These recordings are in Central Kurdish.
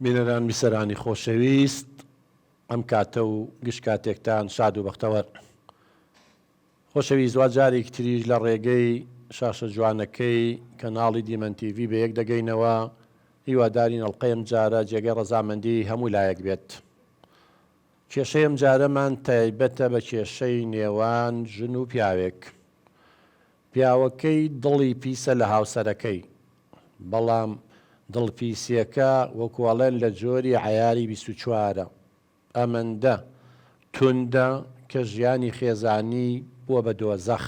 بینەران بیسەرانی خۆشەویست ئەم کاتە و گشت کاتێکتان شاد و بەختەوەر. خۆشەویست وا جارێکی تریش لە ڕێگەی شاشە جوانەکەی کەناڵی دیمەن تیڤی بەیەک دەگەینەوە، هیوادارین ئەڵقەی ئەم جارە جێگەی ڕەزامەندی هەموو لایەک بێت. کێشەی ئەم جارەمان تایبەتە بە کێشەی نێوان ژن و پیاوێک. پیاوەکەی دڵی پیسە لە هاوسەرەکەی، بەڵام دڵپیسیەکە وەکو ئەڵێن لە جۆری عەیاری 24 ە. ئەمەندە توندە کە ژیانی خێزانی بووە بە دۆزەخ.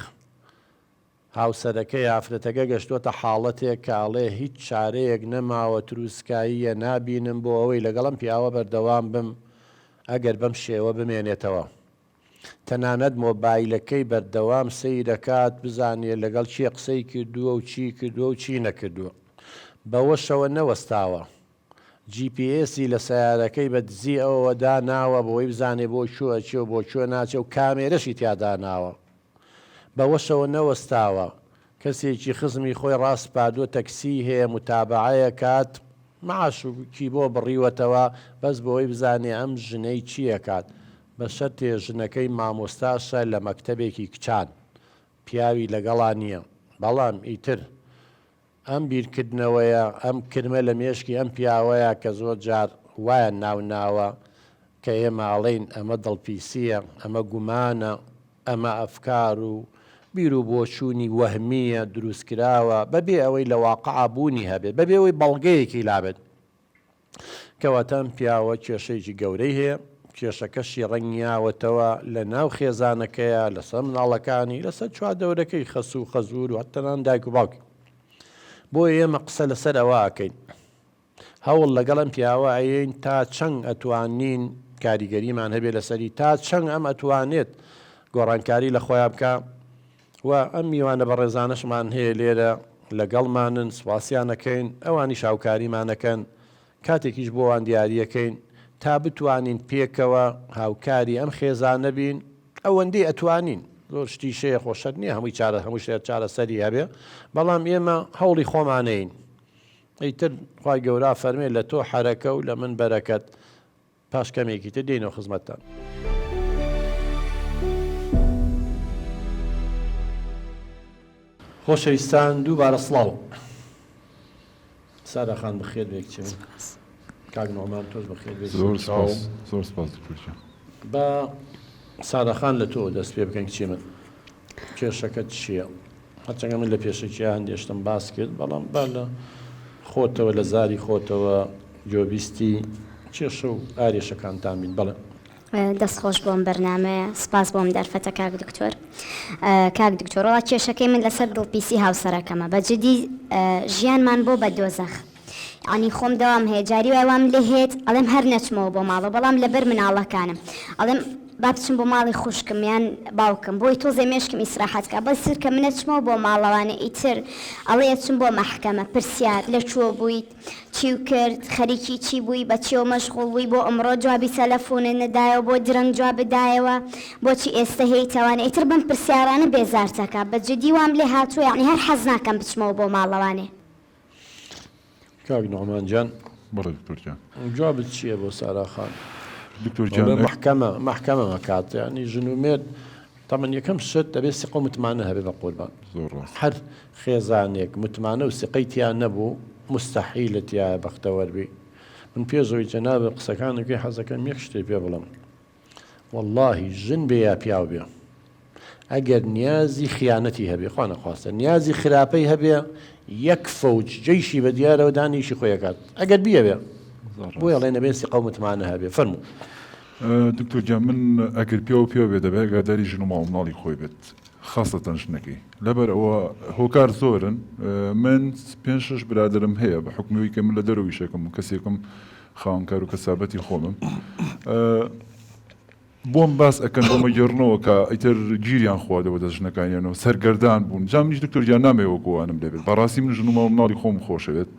هاوسەرەکەی ئافرەتەکە گەشتۆتە حاڵەتێک کە ئەڵێ هیچ چارەیەک نەماوە تروسکاییە نابینم بۆ ئەوەی لەگەڵ ئەم پیاوە بەردەوام بم ئەگەر بەم شێوە بمێنێتەوە. تەنانەت مۆبایلەکەی بەردەوام سەیرەکات بزانێ لەگەڵ کێ قسەی کردووە و چی کردووە و چی نەکردووە. بەوەشەوە نەوەستاوە. جی پی ئێسی لە سەیارەکەی بە دزی ئەوەوە داناوە بۆی بزانێ بۆ کوێ ئەچێ و بۆ کوێ ناچێ و کامێرەشی تیا داناوە. بەوەشەوە نەوەستاوە، کەسێکی خزمی خۆی ڕاسپاردووە تەکسیی هەیە موتابەعەیەکات، معاشکی بۆ بڕیوەتەوە بەس بۆی بزانێ ئەم ژنەی چی ئەکات، بە شەرتێ ژنەکەی مامۆستاشە لە مەکتەبێکی کچان، پیاوی لەگەڵا نییە، بەڵام ئیتر ئەم بیرکردنەوەیە، ئەم کرمە لە مێشکی ئەم پیاوەیە کە زۆر جار وایان ناو ناوە کە ئێمە ئەڵێین ئەمە دڵپیسییە، ئەمە گومانە، ئەمە ئەفکار و بیر و بۆچوونی وەهمییە، دروستکراوە، بەبێ ئەوەی لە واقعا بوونی هەبێت، بەبێ ئەوەی بەڵگەیەکی لابێت. کەواتە ئەم پیاوە کێشەیەکی گەورەی هەیە، کێشەکەشی ڕەنگیاوەتەوە لە ناو خێزانەکەیا، لەسەر مناڵەکانی، لەسەر چواردەورەکەی، خەسوو و خەزوور و تەنانەت دایک و باوکی. بۆیە ئێمە قسە لەسەر ئەوە ئەکەین. هەوڵ لەگەڵ ئەم پیاوە ئەیەین تا چەنگ ئەتوانین کاریگەریمان هەبێ لەسەری، تا چەنگ ئەم ئەتوانێت گۆڕانکاری لە خۆیا بکا و ئەم میوانە بەڕێزانەشمان هەیە لێرە لەگەڵمانن سوپاسیان ئەکەین، ئەوانیش هاوکاریمان ئەکەن، کاتێکیش بۆوان دیاریەکەین تا بتوانین پێکەوە هاوکاری ئەم خێزانە بین ئەوەندەی ئەتوانین، زۆر شتیش هەیە خۆ شەرت نییە هەمووی چارە هەموو شتێک چارەسەری هەبێ، بەڵام ئێمە هەوڵی خۆمانەین ئیتر خوای گەورە ئەفەرمێ لە تۆ حەرەکە و لە من بەرەکەت. پاش کەمێکی تر دێینەوە خزمەتتان. خۆشەویستان دووبارە سڵاو. سارا خان بەخێر بێ کچێ من. کاک نوعمان تۆش بەخێر بێ. زۆر سپاس زۆر سپاس دکتۆر گیان. با سارا خان لە تۆوە دەست پێ بکەین کچێ من. کێشەکەت چییە؟ هەرچەندە من لە پێشەکیا هەندێ شتم باس کرد بەڵام با لە خۆتەوە لە زاری خۆتەوە گوێبیستی کێشە و ئارێشەکانتان بین بەڵێ. دەست خۆش بۆم بەرنامەیە سپاس بۆم دەرفەتە کاک دکتۆر کاک دکتۆر وەڵا کێشەکەی من لەسەر دڵپیسی هاوسەرەکەمە بە جدی ژیانمان بۆ بە دۆزەخ یانی خۆم دەوام هەیە جاری وای وام لێ هێت ئەڵێم هەر نەچمەوە بۆ ماڵەوە بەڵام لەبەر مناڵەکانم ئەڵێم با بچم بۆ ماڵی خوشکم یان باوکم بۆی تۆزێ مێشکم ئیسراحەت کا بەس تر کە من ئەچمەوە بۆ ماڵەوانێ ئیتر ئەڵێ ئەچم بۆ مەحکەمە پرسیار لە کوێ بوویت چیو کرد خەریکی چی بووی بە چیەوە مەشغوڵ بووی بۆ ئەمڕۆ جوابی تەلەفونت نەدایەوە بۆ درەنگ جوابت دایەوە بۆچی ئێستە هێیتەوانێ ئیتر بەم پرسیارانە بێزارتەکا بە جدی وام لێ هاتووە یانی هەر حەز ناکەم بچمەوە بۆ ماڵەوانێ. کاک نوعمان گیان. بەڵێ دکتۆر گیان. جوابت چییە بۆ سارا خان؟ دکتۆر گیان ئەڵێ مەحکەمە مەحکەمە مەکات یانی ژن و مێرد تەمەن یەکەم شت دەبێ سیقە و متمانە هەبێ بە قوربان. زۆر ڕاست. هەر خێزانێک متمانە و سیقەی تیا نەبوو موستەحیلە تیایا بەختەوەر بی. من پێش ئەوەی جەنابت قسەکانت بکەی حەزەکەم یەک شتێ پێ بڵێم. وەڵاهی ژن بێ یا پیاو بێ ئەگەر نیازی خیانەتی هەبێ خوا نەخواستە نیازی خراپەی هەبێ یەک فەوج جەیشی بە دیارەوە دانیشی خۆی ئەکات ئەگەر بیەوێ بۆیە ئەڵێ نەبێ سیقە و متمانە هەبێ فەرموو. دکتۆر گیان من ئەگەر پیاو پیاو بێ دەبێ ئاگاداری ژن و ماڵ مناڵی خۆی بێت خاسەتەن ژنەکەی لەبەر ئەوە هۆکار زۆرن من پێنج شەش برادەرم هەیە بە حوکمی ئەوەی کە من لە دەرەوە ئیشەکەم و کەسێکم خاوەن کار و کەسابەتی خۆمم بۆم باس ئەکەن بۆمە گێڕنەوە کە ئیتر گیریان خواردەوە دەست ژنەکانیانەوە سەرگەردان بوون جا منیش دکتۆر گیان نامەوێ وەکو ئەوانم لێ بێت بەڕاستی من ژن و ماڵ و مناڵی خۆم خۆشەوێت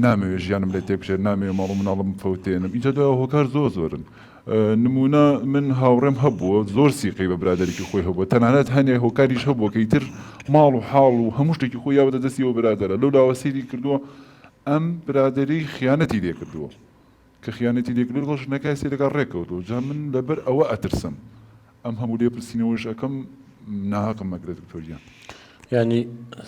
نامەوێ ژیانم لێ تێک بچێت نامەوێ ماڵ و مناڵم بفەوتێنم ئینجا دوای هۆکار زۆر زۆرن نمونە من هاوڕێم هەبووە زۆر سیقەی بە برادەرێکی خۆی هەبووە تەنانەت هەنێ هۆکاریش هەبووە کە ئیتر ماڵ و حاڵ و هەموو شتێکی خۆی یاوەتە دەستی ئەو برادەرە لەو لاوە سەیری کردووە ئەم برادەرەی خیانەتی لێ کردووە. کە خیانەتی لێکردووە لەگەڵ ژنەکە سێ لەگەڵ ڕێکەوتووە جا من لەبەر ئەوە ئەترسم ئەم هەموو لێپرسینەوەش ئەکەم ناهەقم مەگرە دکتۆر گیان. یانی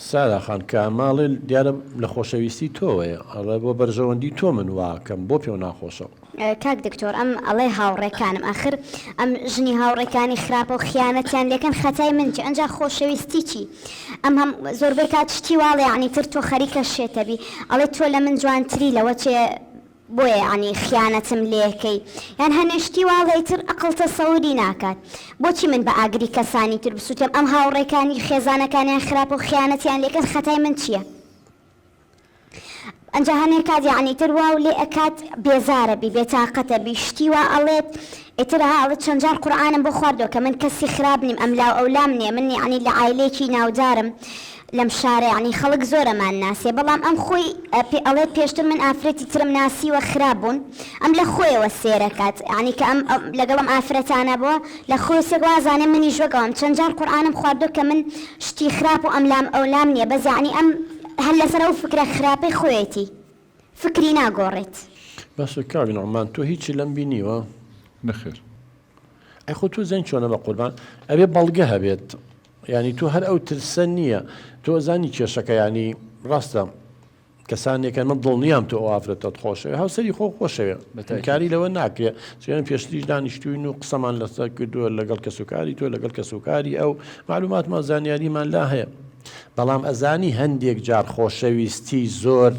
سارا خان کە ئەمە ئەڵێ دیارە لە خۆشەویستی تۆوەیە ئەڵێ بۆ بەرژەوەندی تۆ من واکەم بۆ پێو ناخۆشە. کاک دکتۆر ئەم ئەڵێ هاوڕێکانم ئاخر ئەم ژنی هاوڕێکانی خراپە و خیانەتیان لێکەن خەتای من چی ئەنجا خۆشەویستی چی ئەم هەم زۆربەی کات شتی واڵێ یەعنی تر تۆ خەریکە شێتەبی ئەڵێ تۆ لە من جوانتری لەوە چێ بۆیە یەعنی خیانەتم لێکەی یان هەنێ شتی واڵێ ئیتر ئەقڵ تەسەوری ناکات بۆچی من بە ئاگری کەسانی تر بسوتێم ئەم هاوڕێکانی خێزانەکانیان خراپە و خیانەتیان لێکەن خەتای من چیە؟ ئەنجا هەنێ کات یەعنی تر واو لێ ئەکات بێزارە بی بێتاقەتە بی شتی وا ئەڵێت ئیتر ها ئەڵێت چەند جار قورئانم بۆ خواردوە کە من کەسی خراپ نیم ئەملاو ئەولام نیە من یەعنی لە عایلەیەکی ناودارم لەم شارە یەعنی خەڵک زۆر ئەمان ناسێ بەڵام ئەم خۆی پێ ئەڵێت پێشتر من ئافرەتی ترم ناسیوە خراپ بوون ئەم لە خۆیەوە سێرەکات یەعنی کە ئەم لەگەڵ ئەم ئافرەتانە بووە لە خۆی سێک وازانێ منیش وەک ئەوم چەند جار قورئانم خواردوە کە من شتی خراپ و ئەملام ئەولام نیە بەس یەعنی ئەم هەر لەسەر ئەو فکرە خراپەی خۆیەتی فکری ناگۆڕێت. باشە کاک نوعمان تۆ هیچی لەم بینیوە؟ نەخێر. ئەی خۆ تۆ زەین چۆنە بەقوربان ئەبێ بەڵگە هەبێت یانی تۆ هەر ئەو ترسە نییە تۆ ئەزانی کێشەکە یانی ڕاستە کەسانێکە من دڵنیام تۆ ئەو ئافرەتەت خۆشەوێ هاوسەری خۆ خۆشەوێ بەتەکاری لەوە ناکرێ چێن پێشتریش دانیشتوین و قسەمان لەسەر کردووە لەگەڵ کەسوکاری تۆ لەگەڵ کەسوکاری ئەو معلوماتمان زانیاریمان لا هەیە بەڵام ئەزانی هەندێک جار خۆشەویستی زۆر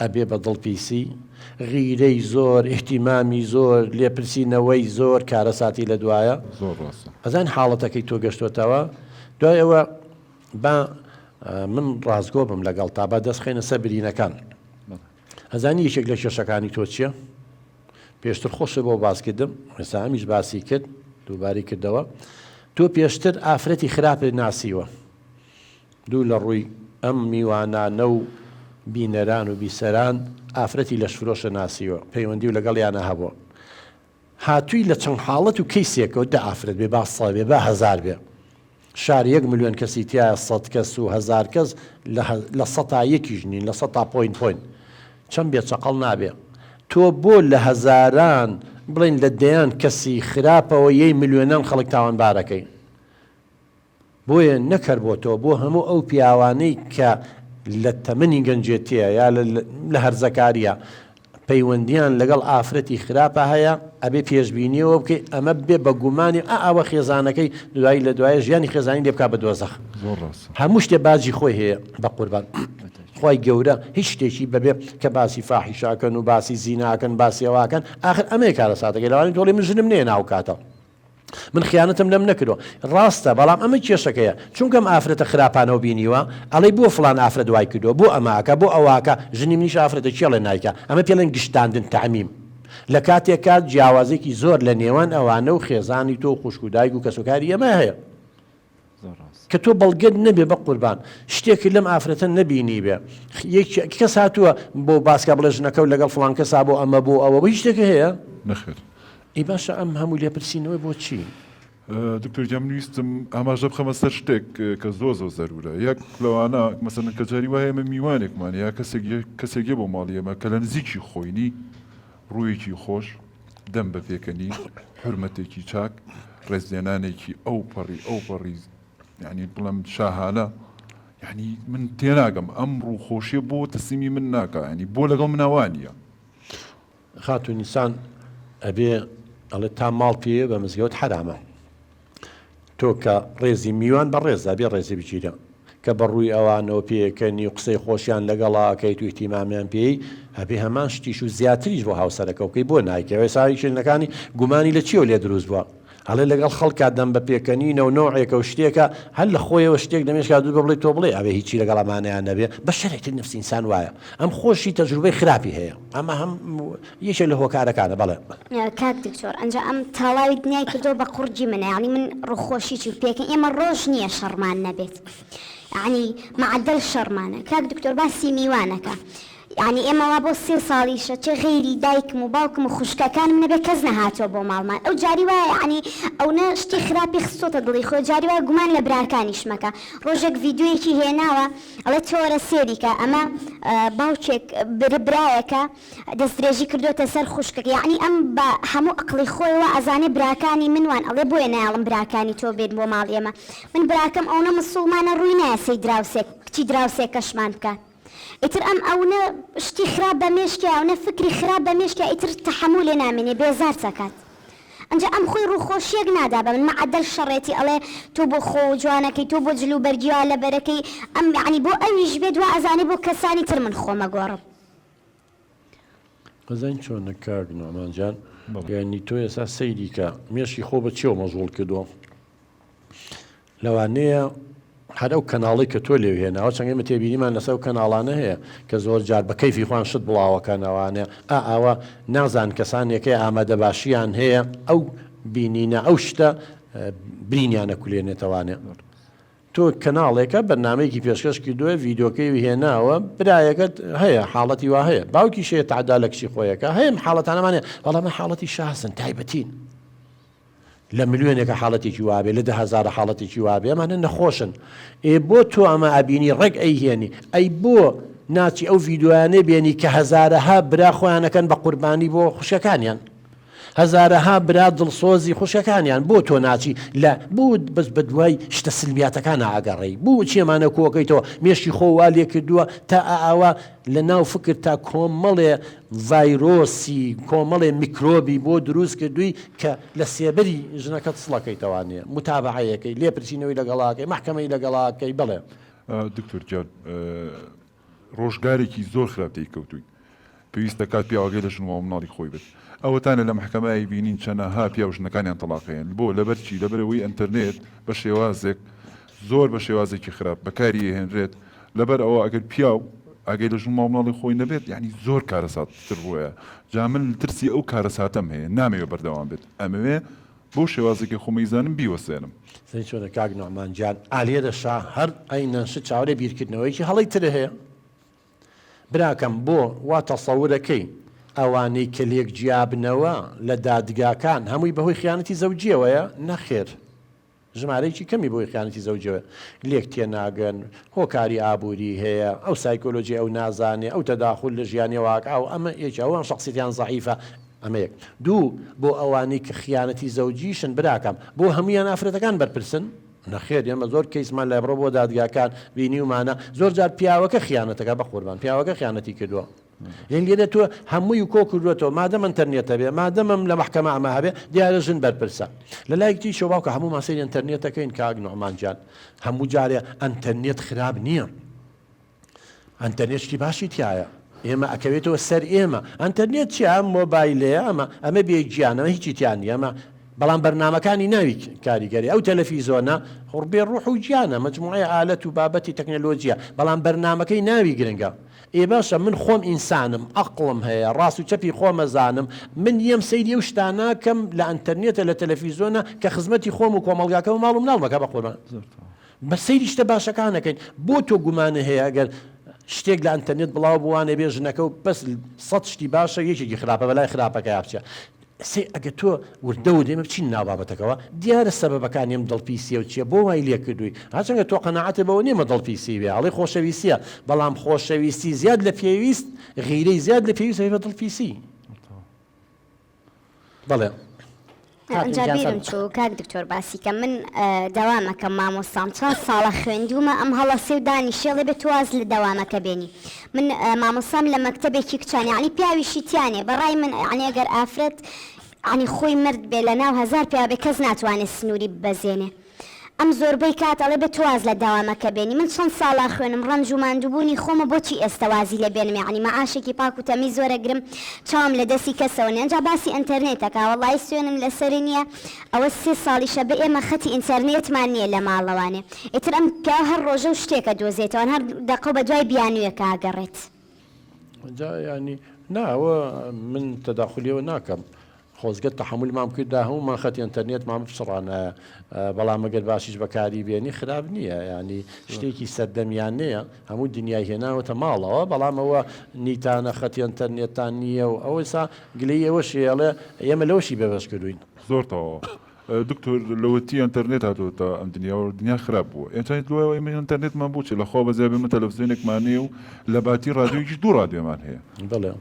ئەبێ بە دڵپیسی، غیرەی زۆر، ئیهتیمامی زۆر، لێپرسینەوەی زۆر کارەساتی لە دوایە. زۆر ڕاستە. ئەزانی حاڵەتەکەی تۆ گەشتۆتەوە دوای ئەوە با من ڕاستگۆ بم لەگەڵتا با دەست خەینە سەر برینەکان. ئەزانی یەکێک لە کێشەکانی تۆ چییە؟ پێشتر خۆشت بۆ باس کردم ئێستا ئەمیش باسی کرد دووباری کردەوە تۆ پێشتر ئافرەتی خراپت ناسیوە دوو لە ڕووی ئەم میوانانە و بینەران و بیسەران ئافرەتی لەشفرۆشە ناسیوە پەیوەندی و لەگەڵیانە هەبووە هاتووی لە چەند حاڵەت و کەیسێکەوە دە ئافرەت بێ با سە بێ با هەزار بێ شار یەک ملیۆن کەسی تیایە سەت کەس و هەزار کەس لە سەتا یەکیش نین لە سەتا point point چەند بێ چەقەڵ نابێ تۆ بۆ لە هەزاران بڵێن لە دەیان کەسی خراپەوە یەی ملیۆنان خەڵک تاوانبارەکەی بۆیە نەک هەر بۆ تۆ، بۆ هەموو ئەو پیاوانەی کە لە تەمەنی گەنجێتییە یا لە هەرزەکارییە پەیوەندییان لەگەڵ ئافرەتی خراپا هەیە، ئەبێ پێشبینی ئەوە بکەی ئەمە ببێ بە گومانی ئا ئەوە خێزانەکەی دوایی لە دوایە ژیانی خێزانی لێ بکا بە دۆزەخ. زۆر ڕاستە. هەموو شتێ باجی خۆی هەیە بەقوربان خوای گەورە هیچ شتێکی بەبێ کە باسی فاحیشە ئەکەن و باسی زینا ئەکەن باسی ئەوە ئەکەن ئاخر ئەمەیە کارەساتەکەی لەوانەیە تۆ بڵێی من ژنم نەیەنا ئەو کاتە من خیانەتم لەم نەکردوە ڕاستە بەڵام ئەمە کێشەکەیە چونکە ئەم ئافرەتە خراپانەوە بینیوە ئەڵێی بۆ فڵان ئافرەت وای کردوە بۆ ئەمە ئەکا بۆ ئەوە ئەکا ژنی منیش ئافرەتە کێ ئەڵێ نایکا ئەمە پێڵێن گشتاندن تعمیم لە کاتێکا جیاوازێکی زۆر لە نێوان ئەوانە و خێزانی تۆ و خوشک و دایک و کەسوکاری ئێمە هەیە کە تۆ بەڵگەت نەبێ بەقوربان شتێکت لەم ئافرەتە نەبینیبێ یەک کەس هاتووە بۆ باسکە بڵێ ژنەکەو لەگەڵ فڵان کەسا بۆ ئەمە بۆ ئەوە بۆ هیچ شتێک هەیە؟ نەخێر. ئەی باشە ئەم هەموو لێپرسینەوەی بۆ چی؟ دکتۆر گیان من ویستم ئاماژە بخەمە سەر شتێک کە زۆر زۆر زەرورە یەک لەوانە مەسەلەن کە جاری وایە ئێمە میوانێکمان یا کەسێک کەسێک یە بۆ ماڵی ئێمە کە لە نزیکی خۆینی ڕوویەکی خۆش دەم بە پێکەنین، حورمەتێکی چاک، ڕێزلێنانێکی ئەو پەڕی ئەو پەڕی یانی بڵێم شاهانە یانی من تێناگەم ئەم ڕووخۆشیە بۆ تەسلیمی من ناکا یانی بۆ لەگەڵ منا وانیە. خاتوو نیسان ئەبێ ئەڵێ تا ماڵ پێیە بە مزگەوت حەرامە. تۆ کە ڕێزی میوان بە ڕێزە بێ ڕێزی بگیرە کە بە ڕووی ئەوانەوە پێکەنی و قسەی خۆشیان لەگەڵا ئەکەیت و ئیهتیمامیان پێی ئەبێ هەمان شتیش و زیاتریش بۆ هاوسەرەکەو بکەی بۆ نایکەی ئێستا ژنەکانی گومانی لە چیەوە لێ دروست بووە ئەڵێ لەگەڵ خەڵکا دەم بە پێکەنینە و نەوعێکە و شتێکە هەر لە خۆیەوە شتێک لە مێشکا دروست بووە بڵێ تۆ بڵێ ئەبێ هیچی لەگەڵ ئەمانەیان نەبێ بەشەرێتی نەفسی ئینسان وایە ئەم خۆشی تەجروبەی خراپی هەیە ئەمە هەم یەکێک لە هۆکارەکانە بەڵێ. کاک دکتۆر ئەنجا ئەم تاڵاوی دنیای کردوە بە قوڕگی منە یەعنی من ڕوخۆشی چی پێکەن ئێمە ڕۆژ نیە شەڕمان نەبێت یەعنی معدل شەڕمانە کاک دکتۆر باسی میوانەکە. یانی ئێمە وا بۆ سێ ساڵیشە چ غەیری دایکم و باوکم و خوشکەکانم نەبێ کەس نەهاتوە بۆ ماڵمان ئەو جاری وایە یانی ئەونە شتی خراپی خستۆتە دڵی خۆی جاری وایە گومان لە براکانیشم ئەکا ڕۆژێک ڤیدیۆیەکی هێناوە ئەڵێ تۆ وەرە سێری کە ئەمە باوکێک برایەکە دەستدرێژی کردۆتە سەر خوشکەکە یانی ئەم بە هەموو ئەقڵی خۆی وا ئەزانێ براکانی من وان ئەڵێ بۆیە نایەڵم براکانی تۆ بێن بۆ ماڵی ئێمە من براکەم ئەونە مسوڵمانە ڕووی نایە سەی دراوسێک کچی دراوسێکەشمان بکات ئیتر ئەم ئەونە شتی خراپ بە مێشکیا ئەونە فکری خراپ بە مێشکیا ئیتر تەحەمولێ نامێنێ بێزار چەکات ئەنجا ئەم خۆی ڕووخۆشیەک نادا بە من مەعەدەل شەڕێتی ئەڵێ تۆ بۆ خۆو جوانەکەی تۆ بۆ جل و بەرگی وا لەبەرەکەی ئەم یەعنی بۆ ئەویش بێت وا ئەزانێ بۆ کەسانی تر من خۆم ئەگۆڕم. ئەزانی چۆنە کاک نوعمان جان یانی تۆ ئێستا سەیری کە مێشکی خۆ بە چیەوە مەشغوڵ کردووە لەوانەیە هەر ئەو کەناڵی کە تۆ لێو هێناوە چەند ئێمە تێبینیمان لەسەر ئەو کەناڵانە هەیە کە زۆر جار بە کەیفی خۆیان شت بڵاوەکەنەوانێ ئا ئاوا نازان کەسانێکەیە ئامادەباشیان هەیە ئەو بینینە ئەو شتە برینیانە کولێنێتەوانێ تۆ کەناڵێکە بەرنامەیەکی پێشکەش کردووە ڤیدۆکەی هێناوە برایەکەت هەیە حاڵەتی وا هەیە باوکیش هەیە تەعدا لە کچی خۆیەکە هەیە حاڵەتانەمان هەیە بەڵام حاڵەتی شازن تایبەتین لە ملیۆنێکە حاڵەتێکی وابێ لە 10هزارە حاڵەتێکی وابێ ئەمانە نەخۆشن ئێ بۆ تۆ ئەمە ئەبینی ڕێک ئەیهێنی ئەی بۆ ناچی ئەو ڤیدۆیانە بێنی کە هەزارەها برا خۆیانەکەن بە قوربانی بۆ خوشکەکانیان هەزارەها برا دڵسۆزی خوشکەکانیان بۆ تۆ ناچی لە بۆ بەس بەدوای شتە سلبیاتەکانا ئەگەڕێی بۆ چێمانە کۆکەیتەوە مێشکی خۆ وا لێکردووە تا ئاوا لە ناو فکر تا کۆمەڵێ ڤایرۆسی کۆمەڵێ میکرۆبی بۆ دروست کردووی کە لە سێبەری ژنەکەت سڵەکەیتەوانێ متابعەیەکەی لێپرسینەوەی لەگەڵاکەی مەحکەمەی لەگەڵاکەی بەڵێ. دکتۆر گیان ڕۆژگارێکی زۆر خراپ تێی کەوتوین پێویست دەکات پیاوەکەی لە ژن و مناڵی خۆی بێت ئەوەتانە لە مەحکەمە ئەیبینین چەنەها پیاو ژنەکانیان تەڵاقەیەن بۆ لەبەر چی لەبەرئەوەی ئەنتەرنێت بە شێوازێک زۆر بە شێوازێکی خراپ بەکاری ئەهێنرێت لەبەر ئەوە ئەگەر پیاو ئاگای لە ژن و ماڵ مناڵی خۆی نەبێت یعنی زۆر کارەسات تر ڕووەیە جا من ترسی ئەو کارەساتەم هەیە نامەوێ بەردەوام بێت ئەمەوێ بەو شێوازێکی خۆم ئەیزانم بیوەستێنم. زانی چۆنە کاک نوعمان گیان ئالێرەشا هەر عەینەن شت چاوەرێ بیرکردنەوەیەکی هەڵەی تر هەیە براکەم بۆ وا تەسەورەکەی ئەوانەی کە لێک جیابنەوە لە دادگاکان هەمووی بەهۆی خیانەتی زەوجیەوەیە نەخێر ژمارەیەکی کەمی بۆی خیانەتی زەوجیەوە لێک تێناگەن هۆکاری ئابووری هەیە ئەو سایکۆلۆجی ئەو نازانێ ئەو تەداخول لە ژیانی واقع و ئەمە یەکی ئەوان شخصیتیان زەعیفە ئەمە یەک. دوو، بۆ ئەوانەی کە خیانەتی زەوجیشن براکەم بۆ هەموویان ئافرەتەکان بەرپرسن؟ نەخێر ئێمە زۆر کەیسمان لای بڕۆ بۆ دادگاکان بینیومانە زۆر جار پیاوەکە خیانەتەکە بەقوربان پیاوەکە خیانەتی کردووە یان لێرە تۆ هەمووی کۆ کردووەتەوە مادەم ئەنتەرنێت هەبێ مادەمم لە مەحکەمە ئەمە هەبێ دیارە ژن بەرپرسە لە لایەکی تریشەوە باوکە هەموومان سەیری ئەنتەرنێتەکەین کاک نوعمان گیان هەموو جارێ ئەنتەرنێت خراپ نییە ئەنتەرنێت شتی باشی تیایە ئێمە ئەکەوێتەوە سەر ئێمە ئەنتەرنێت چیە ئەم مۆبایلەیە ئەمە ئەمە بێ گیانە ئەمە هیچی تیا نییە ئەمە بەڵام بەرنامەکانی ناوی کاریگەری ئەو تەلەفیزۆنە خۆ بێ ڕوح و گیانە مجموعەی ئالەت و بابەتی تەکنەلۆجیە بەڵام بەرنامەکەی ناوی گرنگە ئێ باشە من خۆم ئینسانم ئەقڵم هەیە ڕاست و چەپی خۆمەزانم من یەم سەیری ئەو شتانەکەم لە ئەنتەرنێتە لە تەلەفیزۆنە کە خزمەتی خۆم و کۆمەڵگاکەم و ماڵ و مناڵمەکە بەقوربان بەس سەیری شتە باشەکان ئەکەین بۆ تۆ گومانە هەیە ئەگەر شتێک لە ئەنتەرنێت بڵاو بووانێ بێ ژنەکە و بەس سەد شتی باشە یەکێکی خراپە بەلای خراپەکەیا بچێ سێ ئەگە تۆ وردە ورد ئێمە بچین ناو بابەتەکەوە دیارە سەبەبەکانی ئەم دڵپیسیە و چیە بۆ وای لێ کردووی هەرچەندە تۆ قەناعەتت بەوە نیە ئەمە دڵپیسی بێ ئەڵێ خۆشەویستیە بەڵام خۆشەویستی زیاد لە پێویست غیرەی زیاد لە پێویست ئەبێ بە دڵپیسی. بەڵێ ئەنجا بیرم چوو کاک دکتۆر باسی کە من دەوامەکەم مامۆستام چەند ساڵە خوێندوومە ئەم هەڵەسێ و دانیشێڵێ بێت واز لە دەوامەکە بێنی من مامۆستام لە مەکتەبێکی کچان یعنی پیاویشی تیانێ بەڕای من یعنی ئەگەر ئافرەت عنی خۆی مرد بێ لە ناو هەزار پیا بێ کەس ناتوانێت سنووری ببەزێنێ ئەم زۆربەی کات ئەڵێ بێ تۆ واز لە دەوامەکە بێنی من چەند ساڵە ئەخوێنم ڕەنج و ماندووبوونی خۆمە بۆچی ئێستە وازی لێ بێنم یەعنی مەعاشێکی پاک و تەمیز وەرەگرم چاوم لە دەستی کەسەوە نیە ئەنجا باسی ئەنتەرنێت ئەکا وەڵایی سوێنم لەسەری نیە ئەوە سێ ساڵیشە بێ ئێمە خەتی ئینتەرنێتمان نیە لە ماڵەوانێ ئیتر ئەم پیاوە هەر ڕۆژە و شتێک ئەدۆزێتەوە هەر دەقە و بەدوای بیانوویەکا ئەگەڕێت. جا یانی نا ئەوە من تەداخولیەوە ناکەم. خۆزگە تەحەمولمان بکردا هەموومان خەتی ئەنتەرنێتمان بپچڕانایە بەڵام ئەگەر باشیش بەکاری بێنی خراپ نییە یانی شتێکی سەردەمیانەیە هەموو دنیای هێناوەتە ماڵەوە بەڵام ئەوە نیتانە خەتی ئەنتەرنێتان نییە و ئەوەسا گلەیی ئەوەشی ئەڵێ ئێمە لەوەشی بێبەش کردووین. زۆر تەواوە دکتۆر لەوەتی ئەنتەرنێت هاتۆتە ئەم دنیاوە دنیا خراپ بووە ئێ دوایەوە ئێمە ئەنتەرنێتمان بۆ چیە لەخوا بەزیا بێ ئێمە تەلەفزیۆنێکمان نیە و لەباتی ڕادیۆیەکیش دوو ڕادیۆمان هەیە. بەڵێ.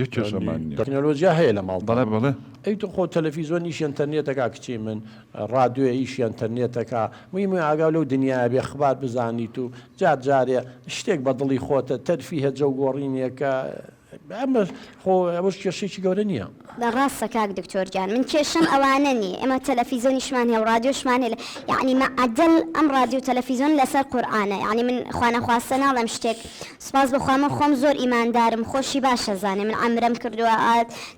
یەک کێشەمان نیە. تەکنەلۆجیا هەیە لە ماڵدا. بەڵێ بەڵێ. ئەی تۆ خۆ تەلەفیزۆن ئیشی ئەنتەرنێتەکا کچی من ڕادیۆیە ئیشی ئەنتەرنێتەکا مهیم ئاگاو لەو دنیایە بێ خبار بزانیت و جار جارێ شتێک بە دڵی خۆتە تەرفیهە جەو گۆڕینێکە ئەمە خۆ ئەوەش کێشەیەکی گەورە نییە. ڕاستە کاک دکتۆر گیان من کێشەم ئەوانە نیە ئێمە تەلەفیزۆنیشمان هەیە و ڕادیۆشمان هەیە یەعنی مەعەدەل ئەم ڕادیۆ و تەلەفیزۆن لەسەر قورئانە یەعنی من خوانەخواستە ناڵێم شتێک سوپاس بۆ خوا من خۆم زۆر ئیماندارم خۆشی باش ئەزانێ من عەمرەم کردووە